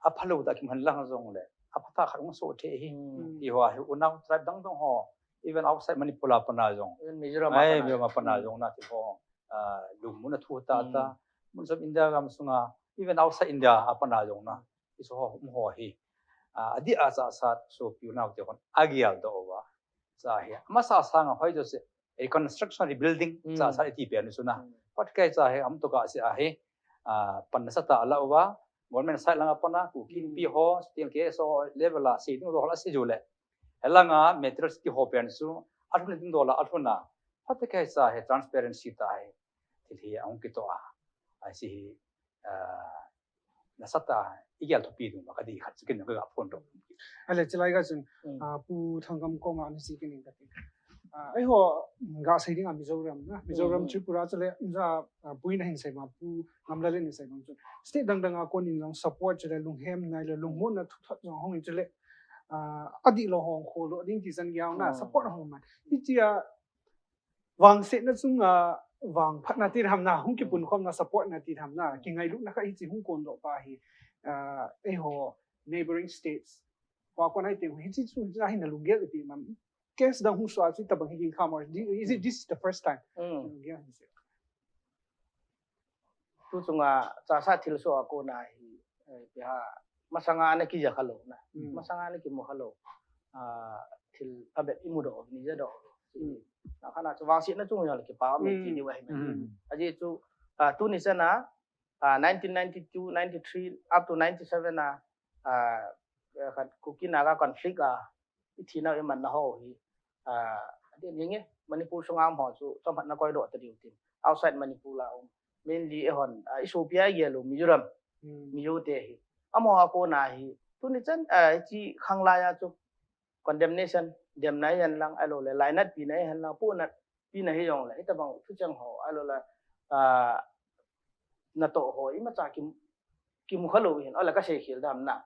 Aphalou tah kimu hen lang jong le, aphatah khat hung soh thei ahi. Hmm. Ti ho hi, unau tribe dang dang ho, even outside Manipur a pat na jong. Even Mizoram a pat na jong. Mizoram a pat na jong na ti ho. Ah, lungmonna thu tah tah. Hmm. Mun chom India gam sunga, even outside India a pat na jong na. Hiche ho, um ho hi. Ah, adih a chahsat sopi unaute hon agel doh uva. Cha hi, amasa sanga hoi jouse, reconstruction, rebuilding, Hmm. chahsat iti pen u chu na. Hmm. Phat kei cha hi, aum tokah seh ahi. Ah, pan nasatah ala uva. Government side langa pat na, Kuki Hmm. Inpi ho, chuteng K S O level a, sei ding ho la sei u le. Helanga material ti ho pen chu, alhun ding dola, alhun a. Phat kei cha hi, transparency tah hi. Thil hi ahung kitoh a. Hiche hi, ah, nasatah a, i gel thupi ding uva kadei khat chu ken ka ga phondoh. Ahile, chulai ga chun, Hmm. ah, Pu Thangkam koma ana sei kit ing kati. Ah, eiho, ga sei ding a Mizoram na. Mizoram, Hmm. Tripura chule, inja, ah, Pu in ahin sei ma, Pu Ngamlal in ahin sei ma chun. State dang dang a kon in jong support chule, lunghemna le, lungmonna thuthot jong hung in chule. Ah, adih lou hung khol lou ding ti chan geiya na, Hmm. support hung man. Hitia, vangsetna chunga vangphatna ti ham na, hung kipun khomna, support na ti ham na, Hmm. kingailutna kha hiche hung kondoh pa hi, ah, eiho neighboring states. Kwa kon ai teng hiche chu ja hin na lunggel ipi man. Case dang hung soh a chu tabang hi ging kha mo. Is it Hmm. this is the first time? Hmm. Lunggel hi se. Tu chunga chahsat thilsoh a kona hi, eh, ipi ham, masanga ana kija khalou na. Hmm. Masanga ana kimu khalou. Ah, thil phabep imu doh, ni ja doh. Hmm. Na kha na chu vangsetna chung jong le kipa um Hmm. ti diu ahi. Hmm. Ajeh chu, ah, tuni chan a, ah, nineteen ninety-two, ninety-three, up to ninety-seven a, ah, eh, khat Kuki Naga conflict a, i thi nau i man nau ho hi, ah, adih jing e, Manipur sunga um ho chu chomkhat na koidoh ta diu tin. Outside Manipur a um. Mainly eihon, ah, i sopi a i gel u Mizoram, Hmm. Mizo te hi. Amaho a kona hi, tuni chan, ah, hiche khanglai a chu condemnation, demna hihen lang, ahilou le, lainatpina hihen lang, pohnatpina hijongle, hitobang thucheng ho, ahilou le, ah, natoh ho, imacha kim, kimu khalou hin, ahile ka seikhel dam na.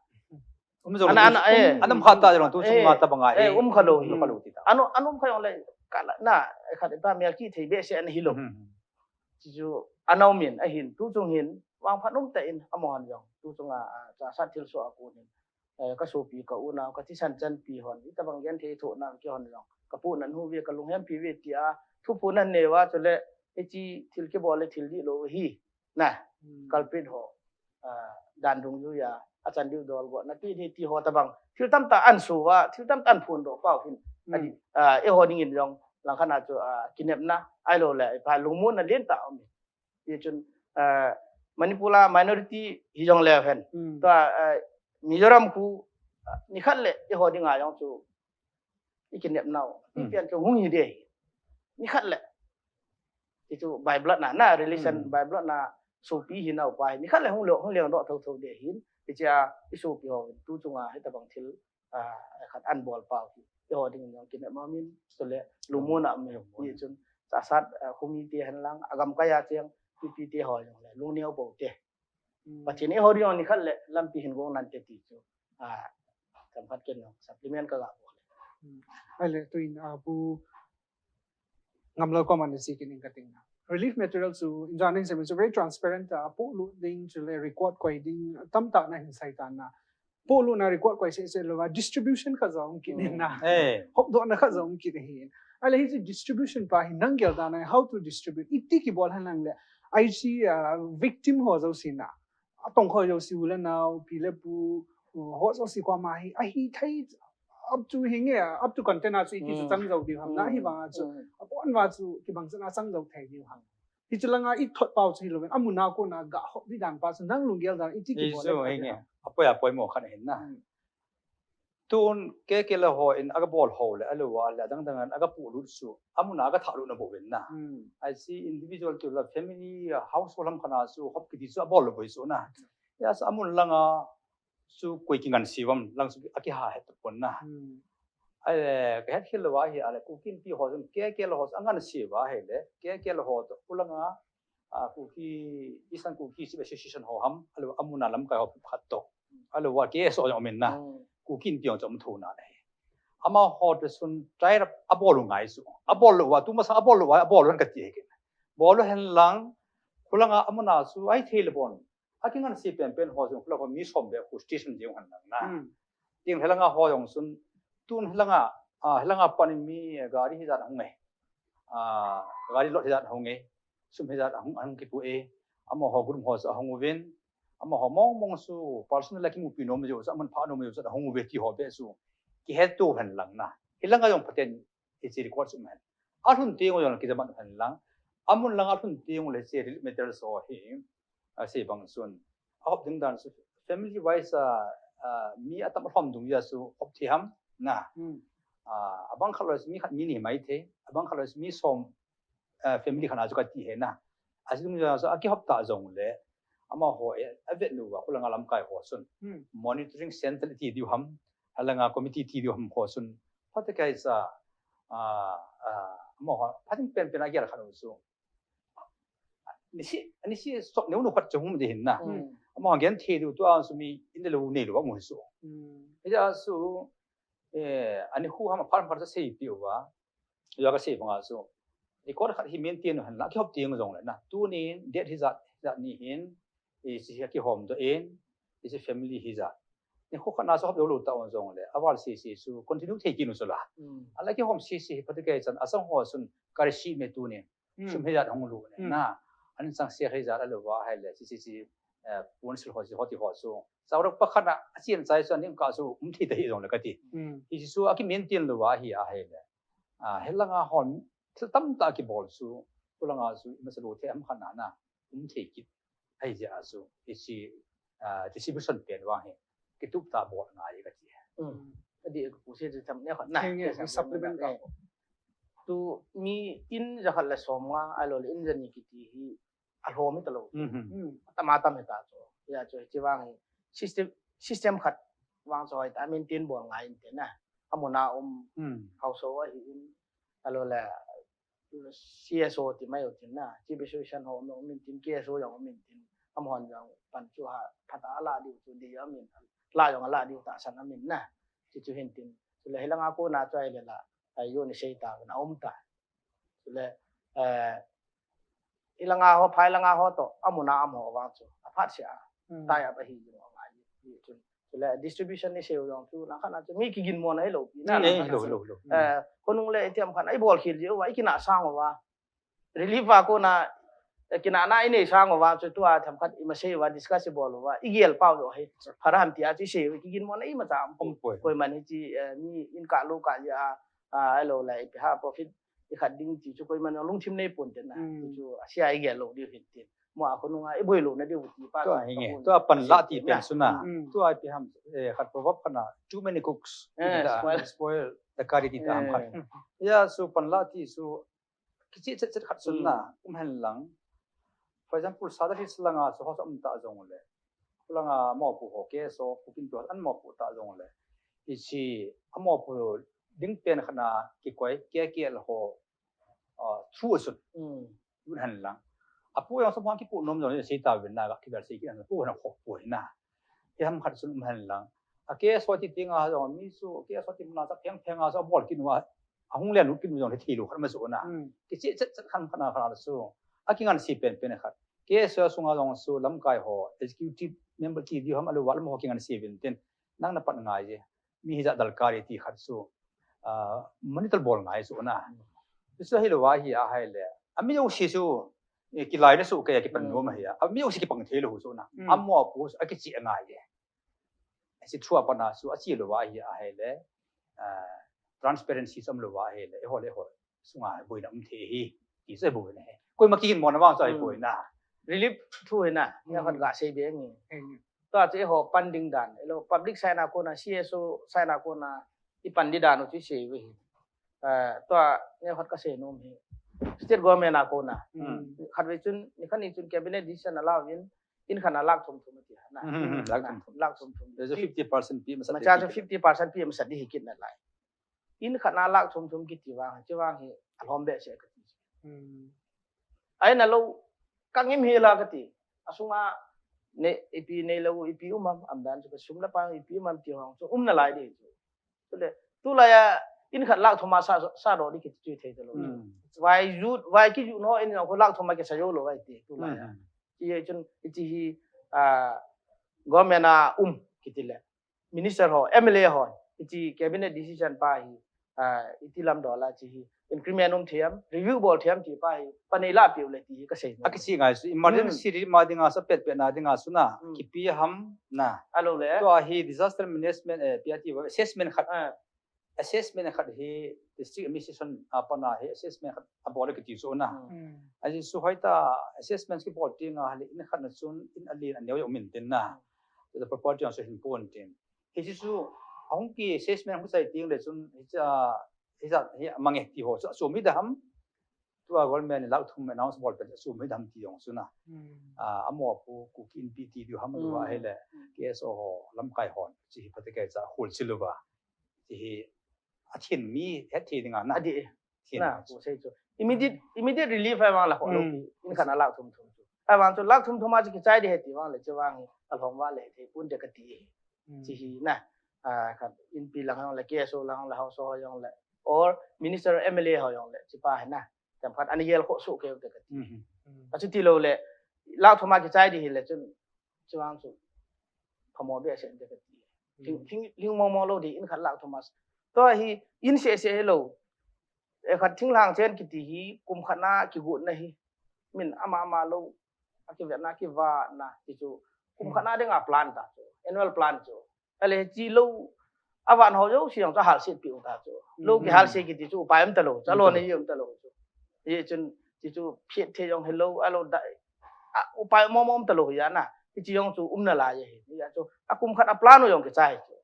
Um jong ana, le, ana, eh. Ana um kha ta jong tu chung eh, nga tabang a, eh, eh, um khalou um hin. Khalou ti ta. Ana, ana um kha jongle, kala, na, eh, khat pa mel kithei behseh ana hilou. Hmm. Chu chu, ana um in, ahin, tu chung hin, vangphat um tah in, amahon jong, tu chunga, ah, chahsat thilsoh a kon in, eh, ka sopi, ka unau, ka thisan chanpi hon, hitobang genthei thohna kihon jong, ka pohnat uve, ka lunghempi uve tia, thuphon anei uva, chule, hiche thil kibol le thil dihlou hi, na, Hmm. culprit ho, ah, dan dungjuia, achan diu dol go, na ti, ti, ti ho tabang, thil tamtah ana soh uva, thil tamtah ana phondoh pau hin, Hmm. adih, ah, eiho dingin jong, langkhat a chu, ah, kinepna, ahilou le, pha lungmonna lentah um. Hichun, ah, Manipur a minority hijongleu hen. Hmm. Tua, ah, Mizoram khu, ah, nikhat le, eiho dinga jong chu, i kinep nau. Hmm. Ipi ham chu hung hi ding. Nikhat le. Hichu by blood na, na relation Hmm. by blood na, sopi hinau pa hi. Nikhat le hung leng, hung lengdoh thotho ding hin. Hichea, i sopi ho, tu chunga, hitobang thil, ah, khat ana bol pau hi. Eiho dingin jong kinep mong in, chule lungmonna um in. Lungmonna. Hichun, chahsat, ah, khomite hen lang, agamkai a cheng, mipi te ho jong le, lungneo pou te. Hmm. Pathen in eiho ding jong nikhat le, lampi hin gong nante ti chu. Ah, chomkhat ken jong, supplement ka ga bol. Hmm. Ahile, tuin, ah, Pu Ngamlal koma ana sei kit ing kati na. Relief material chu, inja nahin sei chu very transparent a, polut ding, chule record koi ding, tamtah nahin sei tan na. Polut na record koi seh seh louva, distribution khat jong um kit in na. Hmm. Eh. Hopdohna khat jong um kit ahi. Ahile hiche distribution pa hi nang gel dan a, how to distribute. Iti kibol ham nang le. Hiche, ah, victim ho jouse na. Atongkha jouse u le nao, pi le pu, uh, ho jouse koma hi, ahithei, up to hinge, up to content a chu iti chu Hmm. chang jou diu ham, na Hmm. hivang a chu, Hmm. abon uva chu, kibang chan a chang jou thei diu ham. Hiche langa i thot pau chu hilou vin, amun a kona ga hop ding dan pa chu, nang lunggel dan, iti kibol le chu, khat hinge, ham. Apoi, apoimo khat ahin na. Hmm. Tun, K K L ho in aga bol ho le, ahilou le, adang dang in aga polut chu, amun a aga thahlut na bou vin na. Hmm. Hiche individual ti lou, family, household ham khat a chu, hop kiti chu abol lou bou chu na. Hiche amun langa chu koi kingansei uvem, lang chu akiha het tapon na. Hmm. Ahile, ka het khel louva hi, ahile, Kuki Inpi ho chun, K K L ho chu angansei uva ahile, K K L ho toh, khulanga, ah, Kuki, Eastern Kuki Chief Association ho ham, ahilou, amun a lamkai ho khat toh. Ahilou, K S O jong um in na. Hmm. Kuki Inpi jong chu um thou na ahi. amaho te sun try up abol u ngai chu. Abol lou a, tu masa abol lou a, abol u hen kati hi kit. Bol u hen lang, khulanga amuna chu, ahi thei le bon. Akinganse penpen ho jong, khulanga mi som beh khu station jeng hen lang na. Hmm. Tin helanga ho jong sun, tun helanga, ah, helanga pan mi gari hijat hung ngai. Ah, gari lot hijat hung ngai. Sum hijat hung, hung kipu e. Amaho group ho sa hung uvin. Amaho mong mong su personal la kimupi nom jeh u sa, aman pha nom jeh u sa hung uve ti ho beh su. Kihet to hen lang na. Helanga jong phaten hiche record sum hen. Alhun teng u jong kijaman hen lang. Amun lang alhun teng u le hiche relief material so hi. Asei bang sun. Ahop ding dan su. Family wise, ah, ah, mi atam alhom dung jeh su hop thei ham na. Hmm. Ah, abang khat loi mi khat mi ni mai thei. Abang khat loi mi som, ah, family khat a chu kati he na. Asei dung jeh su akihop ta jong le. Amaho e, avet lou va, khulanga lamkai ho sun. Hmm. Monitoring center ti diu ham. Alanga committee ti diu ham ho sun. Phatecha, ah, ah, amaho, phating penpen agel khat u su. Nisi, nisi sok neu nu khat chu hung um ding hin na. Hmm. Amaho gen thei diu tua su mi in de lou nei lou amu su. Hmm. Hijeh su, eh, ani khu ham aphan phat sa sei piu va. Jeh kasei banga su. Record khat hi maintain u hen lang, kihop teng jong le na. Tunin, date hijat, hijat ni hin, hiche hi kihom doh in, hiche family hijat. Ni khu khat na su hop lou lou ta u jong le, aval sese su, continue thei kit u chu la. Hmm. Ala kihom sese hi phatecha chan, asang ho sun, kari si me tunin. Hmm. Sum hijat hung lut ne. Hmm. Na, an chang se hijat a lou va hile, hiche, hiche, eh, pun sil ho, hiche ho ti ho su. Saurok pakhat na, achen chai su, aning ka su, um thei ta hi jong le kati. Hmm. Hiche su, akimaintain lou va hi ahile. Ah, helanga hon, thil tamtah kibol su, khulanga su, imasa lou thei ham khat na na, um thei kit. Ahijeh a su, hiche, ah, distribution pen vang hi, kitup tah bol ngai kati. Hmm. Adih ka pu se chu tham ne khat na. Henge, supplement ka. Tu mi in jakhat le som nga, ahilou le in jani kiti hi, alhom hita lou. Mhm. Hmm. Atam atam hita chu. Hijeh chu, hiche vang hi, system, system khat vang chu hoi ta, maintain bol ngai inte na. Amuna um, hmm, household ahin, ahilou le, C S O ti mai u tin na, Chief Association ho um in tin, K S O jong um in tin, amahon jong pan chu ha, phat a ala diu chu di amin, la jong ala diu tahsan amin na, ti chu hin tin. Chule helanga kona chu ahile la, ai yo ni sei ta, na um ta. Chule, eh, ilanga ho, phai langa ho to, amuna amaho vang chu, aphat sia, hmm, tai apa hi jong ngai, ti chu. Chule distribution ni sei u jong chu, na khat na chu, mi kiginmo na hilou pi na, hmm, na khat na chu. Hilou, hilou, hilou. Eh, khonung le itiam khat na, ibol khel ji uva, ikina sang uva. Relief a kona, eh, kina na inei sang uva, chu tua themkhat ima sei uva, discuss ibol uva, igel pau jo hi. Pharam tia chu isei uva, kiginmo na imacha um poi. Um poi. Koiman hiche, eh, mi in ka lu ka ja, ah, ahilou le, ipi ha profit, ikhat ding ti chu koiman lungthim nei pon te na. Hmm. Ti chu, asia igel lou diu hin tin. Mo a khonunga iboi lou na diu ti pa. Tua chu hi nge. Tua pan la ti pen su na. Hmm. Tua ipi ham, eh, khat proverb khat na, too many cooks. Eh, spoil. Spoil the curry ti ta ham khat. Eh. Hijeh su pan la ti su, kicheh chet chet khat sun na, hmm, um hen lang. For example, Sadar Hills langa su ho sa um ta jong le. Langa mopo ho, K S O, Kuki Inpi ho, an mopo ta jong le. Hiche, amopo ding pen khat na kikoi, K K L ho, ah, thu asun. Hmm. Lut hen lang. Apu jong sa mo kipu nom jong le sei ta uvin na, ga kibel sei kit na, pu na kho pu na. Hi ham khat sun um hen lang. A K S O ti ti nga jong mi su, K S O ti muna sa pheng pheng a sa bol kit uva. Ahung len lut kit u jong le thei lou khat ma su na. Hmm. Kicheh chet chet khat khat na khat su. Akinganse penpen khat. K S O sunga jong su lamkai ho, executive member ti diu ham ahilou va lam ho kinganse uvin tin. Nang na pan ngai je. Mi hijat dalkari ti khat su, ah, monitor bol ngai su na. Hmm. Su hilou va hi ahile. Ami jouse su, eh, kilai le su kei a kipan, hmm, nom ahi a. Ami jouse kipang thei lou su na. Hmm. Amaho pu su akicheh ngai e. Hiche thu a pat na su ache lou va hi ahile. Ah, transparency chu um lou va ahile. Eiho le eiho sunga boina um thei hi. Ti chu boina hi. Koima kiginmo na vang chu, hmm, boina. Relief thu hi na. Hmm. Neo khat ga sei be nge. Hmm. Tua chu eiho pan ding dan, ahilou, public side a kona, C S O side a kona, ipan ding dan u chu isei uve hi. Eh, tua, neo khat kasei nom hi. State government a kona. Hmm. Khatvei chun, nikhat ni chun cabinet decision ala uvin, in khat na lakh thum thum ati na. Hmm, hmm, hmm, lakh thum thum. Lakh thum thum. There's a fifty percent pi masat. Macha chu fifty percent pi masat ding hi kit nalai. In khat na lakh thum thum kiti vang, hiche vang hi alhom behseh kati. Hmm. Ahi nalou, ka ngim hel a kati. Asunga, ne, ipi neilou, ipi um am, am dan chu ka sum le pai, ipi um am ti ho chu um nalai ding chu. Chule, Tulai a in khat lakh thum a sa, sa doh ding kiti chu thei talou. Hmm. Vai jut, vai kijut ho in jong khu lakh thum a kisa jou lou vai ti tulai a. Hmm. Hichun, hiche hi, ah, government a um kiti le, minister ho, M L A ho, hiche cabinet decision pa hi, ah, iti lam dol a hiche hi, increment um thei am, review bol thei am ti pa hi, panei la piu le ti hi kasei. Akichih ngai chu, emergency relief ma dinga, sa pet pet na dinga chu na, kipe ham na. Alo le. Tua hi disaster management, eh, pi ati assessment khat. Ah. Assessment khat hi district administration a pat na hi assessment khat abol le kiti chu na. Hmm. Ahi chu hoitah assessment kibol teng a le in khat na chun in alen aneo jong um intin na. The property also hin pon tin. Hiche chu ahung ki assessment hung chai teng le chun hiche a, hiche a, hi amange ti ho chu achom hidam. Tua government in lakh thum announce bol pen achom hidam ti jong chu na. Hmm. Ah, amaho pu Kuki Inpi ti diu ham lou va hile K S O ho lamkai hon hiche hi phatecha hol chi lou va. Hiche hi athin mi hetthei dinga na. Adih. Thin na, a chu. Ku sei chu. Immediate, immediate relief ahivang la ho lou pi. In khat na lakh thum thum chu. Ahivang chu lakh thum thum a chu kichai ding ahi ti vang le chu vang hi alhom va le thei pon te kati hi. Hmm. Hiche hi na. Ah, khat Inpi lang jong le, K S O lang le, Haosa ho jong le, or minister M L A ho jong le, hiche pa hi na. Themkhat ana gel khoh soh kei u te kati. Hmm. Achuti lou le, lakh thum a kichai ding hile chun, hiche vang chu phamo behseh te kati. Hmm. Lhing, lhing, lhing mong mong lou ding in khat lakh thum a. Tua hi in seh seh hilou. Eh, khat thinglhang chen kiti hi kum khat na kigotna hi. Min ama ama lou. Akivetna, kivatna ti chu kum khat na dinga plan ta chu. Annual plan chu. Ale hiche lou, avan ho jouse jong chu ahalse peh u ta chu. Lou kihalse kiti chu upai um talou chu, alona um talou chu. Hichun, hiche chu phet thei jong hilou, alou da, a, upai mong mong um talou hi a na. Hiche jong chu umna lai ahi. Hijeh chu, akum khat a plan u jong kichai chu.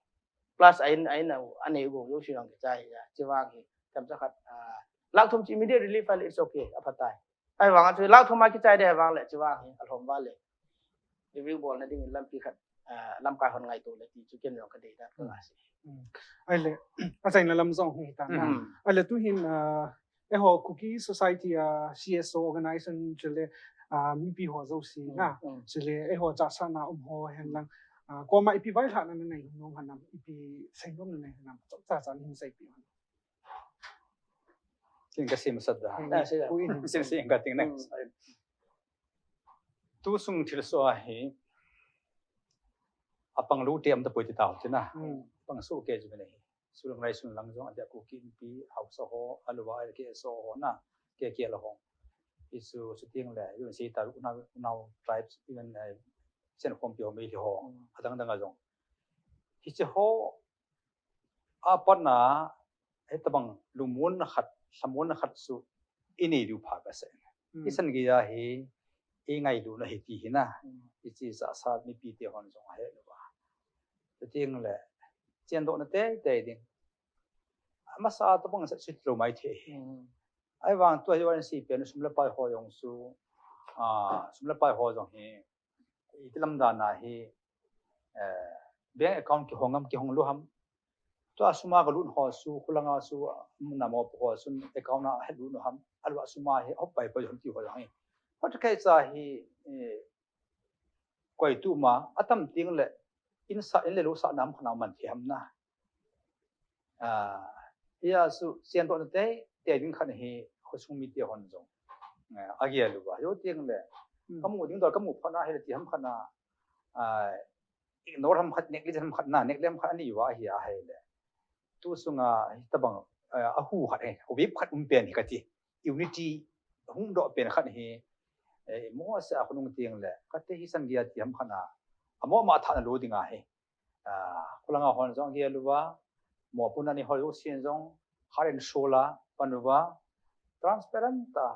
Plus a in, a in a, anei u jouse jong kichai hi a. Hiche vang hi, themcha khat, ah, lakh thum chu immediate relief ahile it's okay, aphatai. Ahivang a chu lakh thum a kichai ding ahivang le, hiche vang hi, alhom va le. Review bolna ding in lampi khat, ah, lamkai hon ngaito le ti chu ken jong kadei dan ka la sei. Hmm. Ahile, achaina lam jong hung hitan na. Hmm. Ahile tuhin, ah, eiho Kuki Society a C S O organization chule, ah, mipi ho jouse na. Hmm. Chule eiho chahsahna um ho hen lang. Ah, koima ipi vailhahna nanei nom ham, ipi seinom nanei ham, chomcha cha nahin seipeh u ham. Tin ka sim sat da. Hmm. Ah, sei da. Sim sim ka tin na. Hmm. Tu sung thilsoh a hi apang lou te um tapoi ti tao tina. Hmm. Pang soh kei chu mene hi. Sulang rai sun lang jong adia Kuki Inpi, Haosa ho, Aluva, K S O ho na, K K L ho. Hichu, chuteng le, U N C ta, Unau, Unau tribes, even, eh, Senkhompi ho, Meitei ho, hmm, adang dang a jong. Hiche ho, apat na, hitabang lungmonna khat, lhamonna khat chu inei diu pha kasei. Hmm. Ichan geiya hi, ingailutna hi ti hi na. Hmm. Hiche chahsah mipi te hon jong ahe lou va. Chuteng le, chendohna teitei ding. Amasa tabang sa chu lou mai thei. Hmm. Ahivang tua hi U N C pen sum le pai ho jong chu, ah, sum le pai ho jong hi, iti lam dan a hi, eh, bank account kihong am, kihong lou ham. Tua sum a galut ho chu, khulanga chu, um, na mopo ho chun account a helut lou ham. Alou a sum a hi, hop pai pai ham ti ho jong hi. Hot kei cha hi, eh, koi tu ma, atam teng le, in sa, in le lou sa nam khat na man thei ham na. Ah, hia chu, chendohna teitei ding khat hi, khosung mite hon jong. Eh, agel uva. Chuteng le, hmm, kamu ding dol, kamu phat na hile ti ham khat na, ah, ignore ham khat, neglect ham khat na, neglect ham khat anei uva hi ahile. Tu sunga, hitabang, eh, ahu khat hi, wave khat um pen hi kati. Unity hung doh pen khat hi, eh, mo se a khonung teng le, kati hi san geiya ti ham khat na, amo ma tha na lou ding ahi. Ah, khulanga hon jong gel uva, mopo nani hol u sin jong, heart and soul a pan uva, transparent a,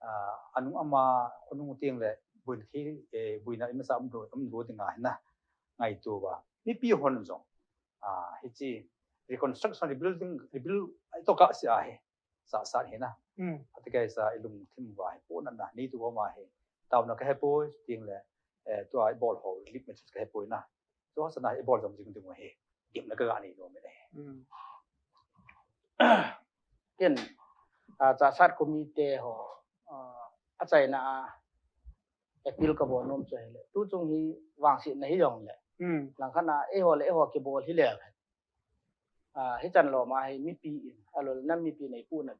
ah, anung ama khonung teng le, buin khi, eh, buina in sa um lou, um lou ding ahi na, ngaito uva. Mipi hon jong, ah, hiche reconstruction, rebuilding, rebuild, ai to ka se ahi. Sa, sa hi na. Hmm. Ati kai sa ilungthim uva hi, pona na, neitu uva hi. Taona kahe poi, chuteng le, eh, tua ibol ho, relief message kahe poi na. Tua sa na ibol jom jing ding uva hi. Gimna kaga nei nom e. Hmm. Ken, ah, chahsat committee ho, ah, achaina a, appeal kabol nom chu hile. Tu chung hi vangsetna hi jong le. Hmm. Langkhat na, eiho le eiho kibol hi le. Ah, hichan lom a hi mipi in, alou le nam mipi in eipuhna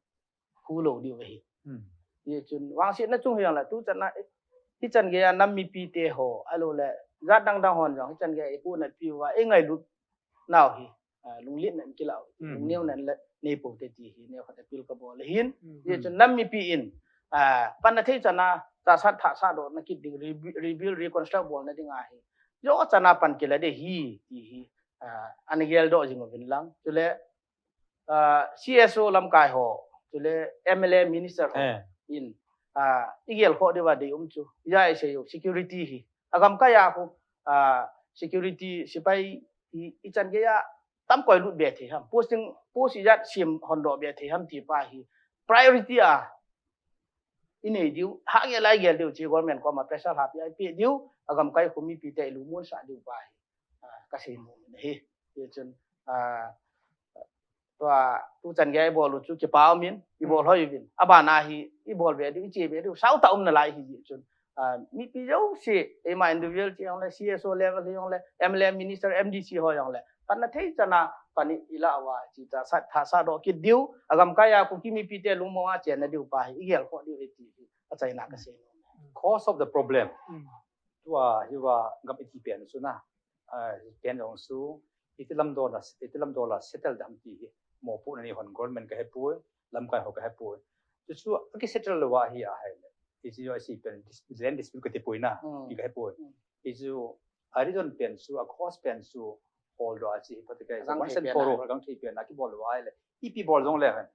hu lou diu ahi. Hmm. Hichun vangsetna chung hijongle, tuchan a, hichan geiya nam mipi te ho, alou le jat dang dang hon jong, hichan geiya eipuhna piuva, eingailut nau hi, ah, lunglhahna in kilah u, hmm, lungneuna in la nei pou te ti hi, neokhat appeal kabol ahin. Hmm. Hichun nam mipi in, ah, panna thei chan a, tahsa, tahsa dohna kit ding, rebu-, rebuild, reconstruct bolna ding ahi. Jou chan a pan kila ding ahi, ti hi, ah, ana geldoh jing uvin lang. Chule, ah, C S O lamkai ho, chule M L A minister ho, eh, in, ah, igel khoh diuva deium chu. Ijeh inem itile security hi. Agamkai a khu, ah, security sepai hi, ichan geiya tam koi lut be thei ham. Posting, post ijat sem hon doh be thei ham ti pa hi. Priority a inei diu, hah gel a igel diu, chu government koma pressure lhah peh a ipe diu, agamkai khu mipi te ilungmonsah diu pa hi. Ah, kasei nom in ahi. Hichun, ah, tua, tuchan geiya ibol u chu kipa umin, ibol, hmm, hoi uvin. Abana hi, ibol be diu, iche be diu, sautah um nalai ahi jeh chun. Ah, mipi jouse, eima individual hijongle, C S O level hijongle, M L A, minister, M D C ho hijongle, panna thei chan a pan ilah uva, chu tahsa, tahsa doh kit diu, agamkai a Kuki mipi te lungmong a chenna diu pa hi, igel khoh diu ahi ti hi, achaina kasei nom. Cause of the problem. Hmm. Tua hiva gam iti pen chu na, ah, pen jong chu, iti lam dol a, iti lam dol a settle dam ti hi, mopohna nei hon government kahepoi, lamkai ho kahepoi. Chu chu akisettle lou ahi ahile, hichu jouse pen dis-, land dispute kati poi na, hmm, ti kahepoi. Hmm. Hichu a reason pen chu, a cause pen chu, holdoh a chu hi phatecha, agang thei pen a, once and for all, agang thei pen a kibol lou ahile, ipi bol jongle hen,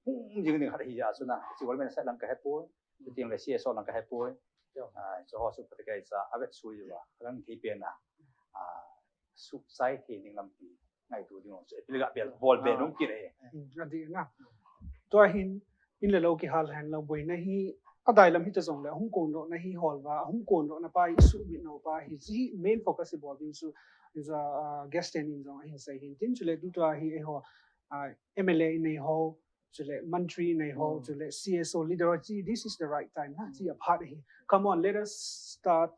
hung jing ding khat ahi jeh chun na, chu government side lang kahepoi, hmm, chuteng le C S O lang kahepoi. Jo. Ah, chu ho chu phatecha, avet sui uva, agang thei pen a, ah, suhchai thei ding lampi ngaito ding chu appeal gabol, bol be, ah, nom kit e. Hmm, adih na. Tua hin, in le lou kihal hen lou boina hi, adailam hita jongle, ahung kondohna hi hol uva, ahung kondohna pa hi, isuhmit nau pa hi, hiche main focus ibol ding chu, is a, uh, guest ten in jong ahin sei hin tin, chule tutua hi eiho, uh, M L A inei ho, chule mantri inei ho, hmm, chule C S O leader ho, chi, this is the right time, na, hmm, chi aphat hi. Come on, let us start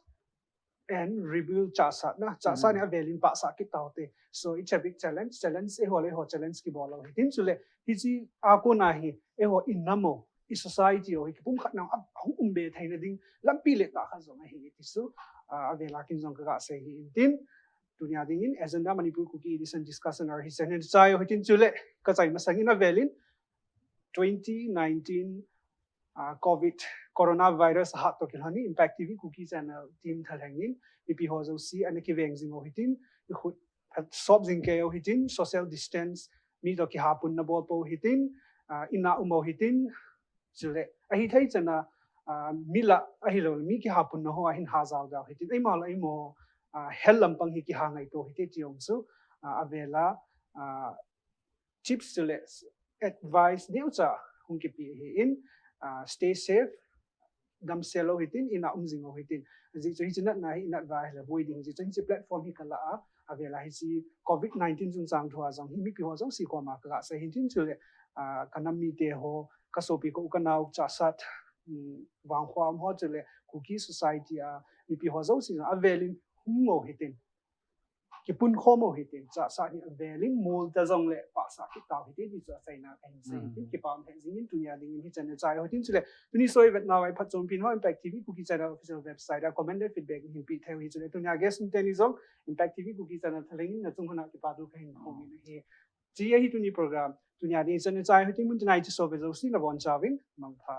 and rebuild Chassad na. Chassad, hmm, hi avel in pahsah kit taute. So it's a big challenge. Challenge eiho le eiho challenge kibol lou hitin, chule hiche a kona hi eiho inam u, i society u hi kipumkhat nau a hung um be theina ding lampi le tah khat jong ahi ti chu, ah, avel a kin jong kaga sei hi intin. Tunia dingin Agenda Manipur Kuki Edition discussion a hi chen hin chai u hitin, chule kachai masang in avel in twenty nineteen, ah, covid, coronavirus ahat toh kilhon in Impact T V Kuki channel team thalheng in mipi ho jouse ana kiveng jing u hitin, ikhut phat sop jing kei u hitin, social distance, mi toh kihapunna bol pou hitin, ah, in a um u hitin, chule ahithei chan a, ah, mi lah ahilou le mi kihapunna ho a hin ha jao jao hitin, eima lah eima, ah, health lampang hi kiha ngaito hite ti jong chu, ah, avel a, ah, tips chule advice neocha hung kipe ahin, ah, stay safe, damsel u hitin, in a um jing u hitin. Ajeh chu hiche natna hi inat uva ahile boi ding, ajeh chu hiche platform hi kalah a, avel a hiche covid nineteen chungchang thu a jong hi mipi ho jouse koma kaga sei hitin, chule, ah, kanam mite ho, kasopi ka u kanao Chassad, um, Vangkho a um ho, chule Kuki society a mipi ho jouse jong avel in hung u hitin, kipun khom u hitin, Chassad hi avel in mol ta jongle pahsah kit tau hite ti chu achaina kahin sei, hmm, hitin. Kipah um hel jing in, tunia dingin hichan a chai u hitin, chule tuni show ivet nauva iphatchompi ho Impact T V Kuki channel official website a comment le feedback nahin pe thei u hitin, chule tunia guest teni jong Impact T V Kuki channel thalheng in nachung hon a kipa thu kahin phong in ahi. Hiche ahi tuni program. Tunia dingin hichan a chai u hitin, mun tina iche sou ve jouse nabonchauvin mangpha.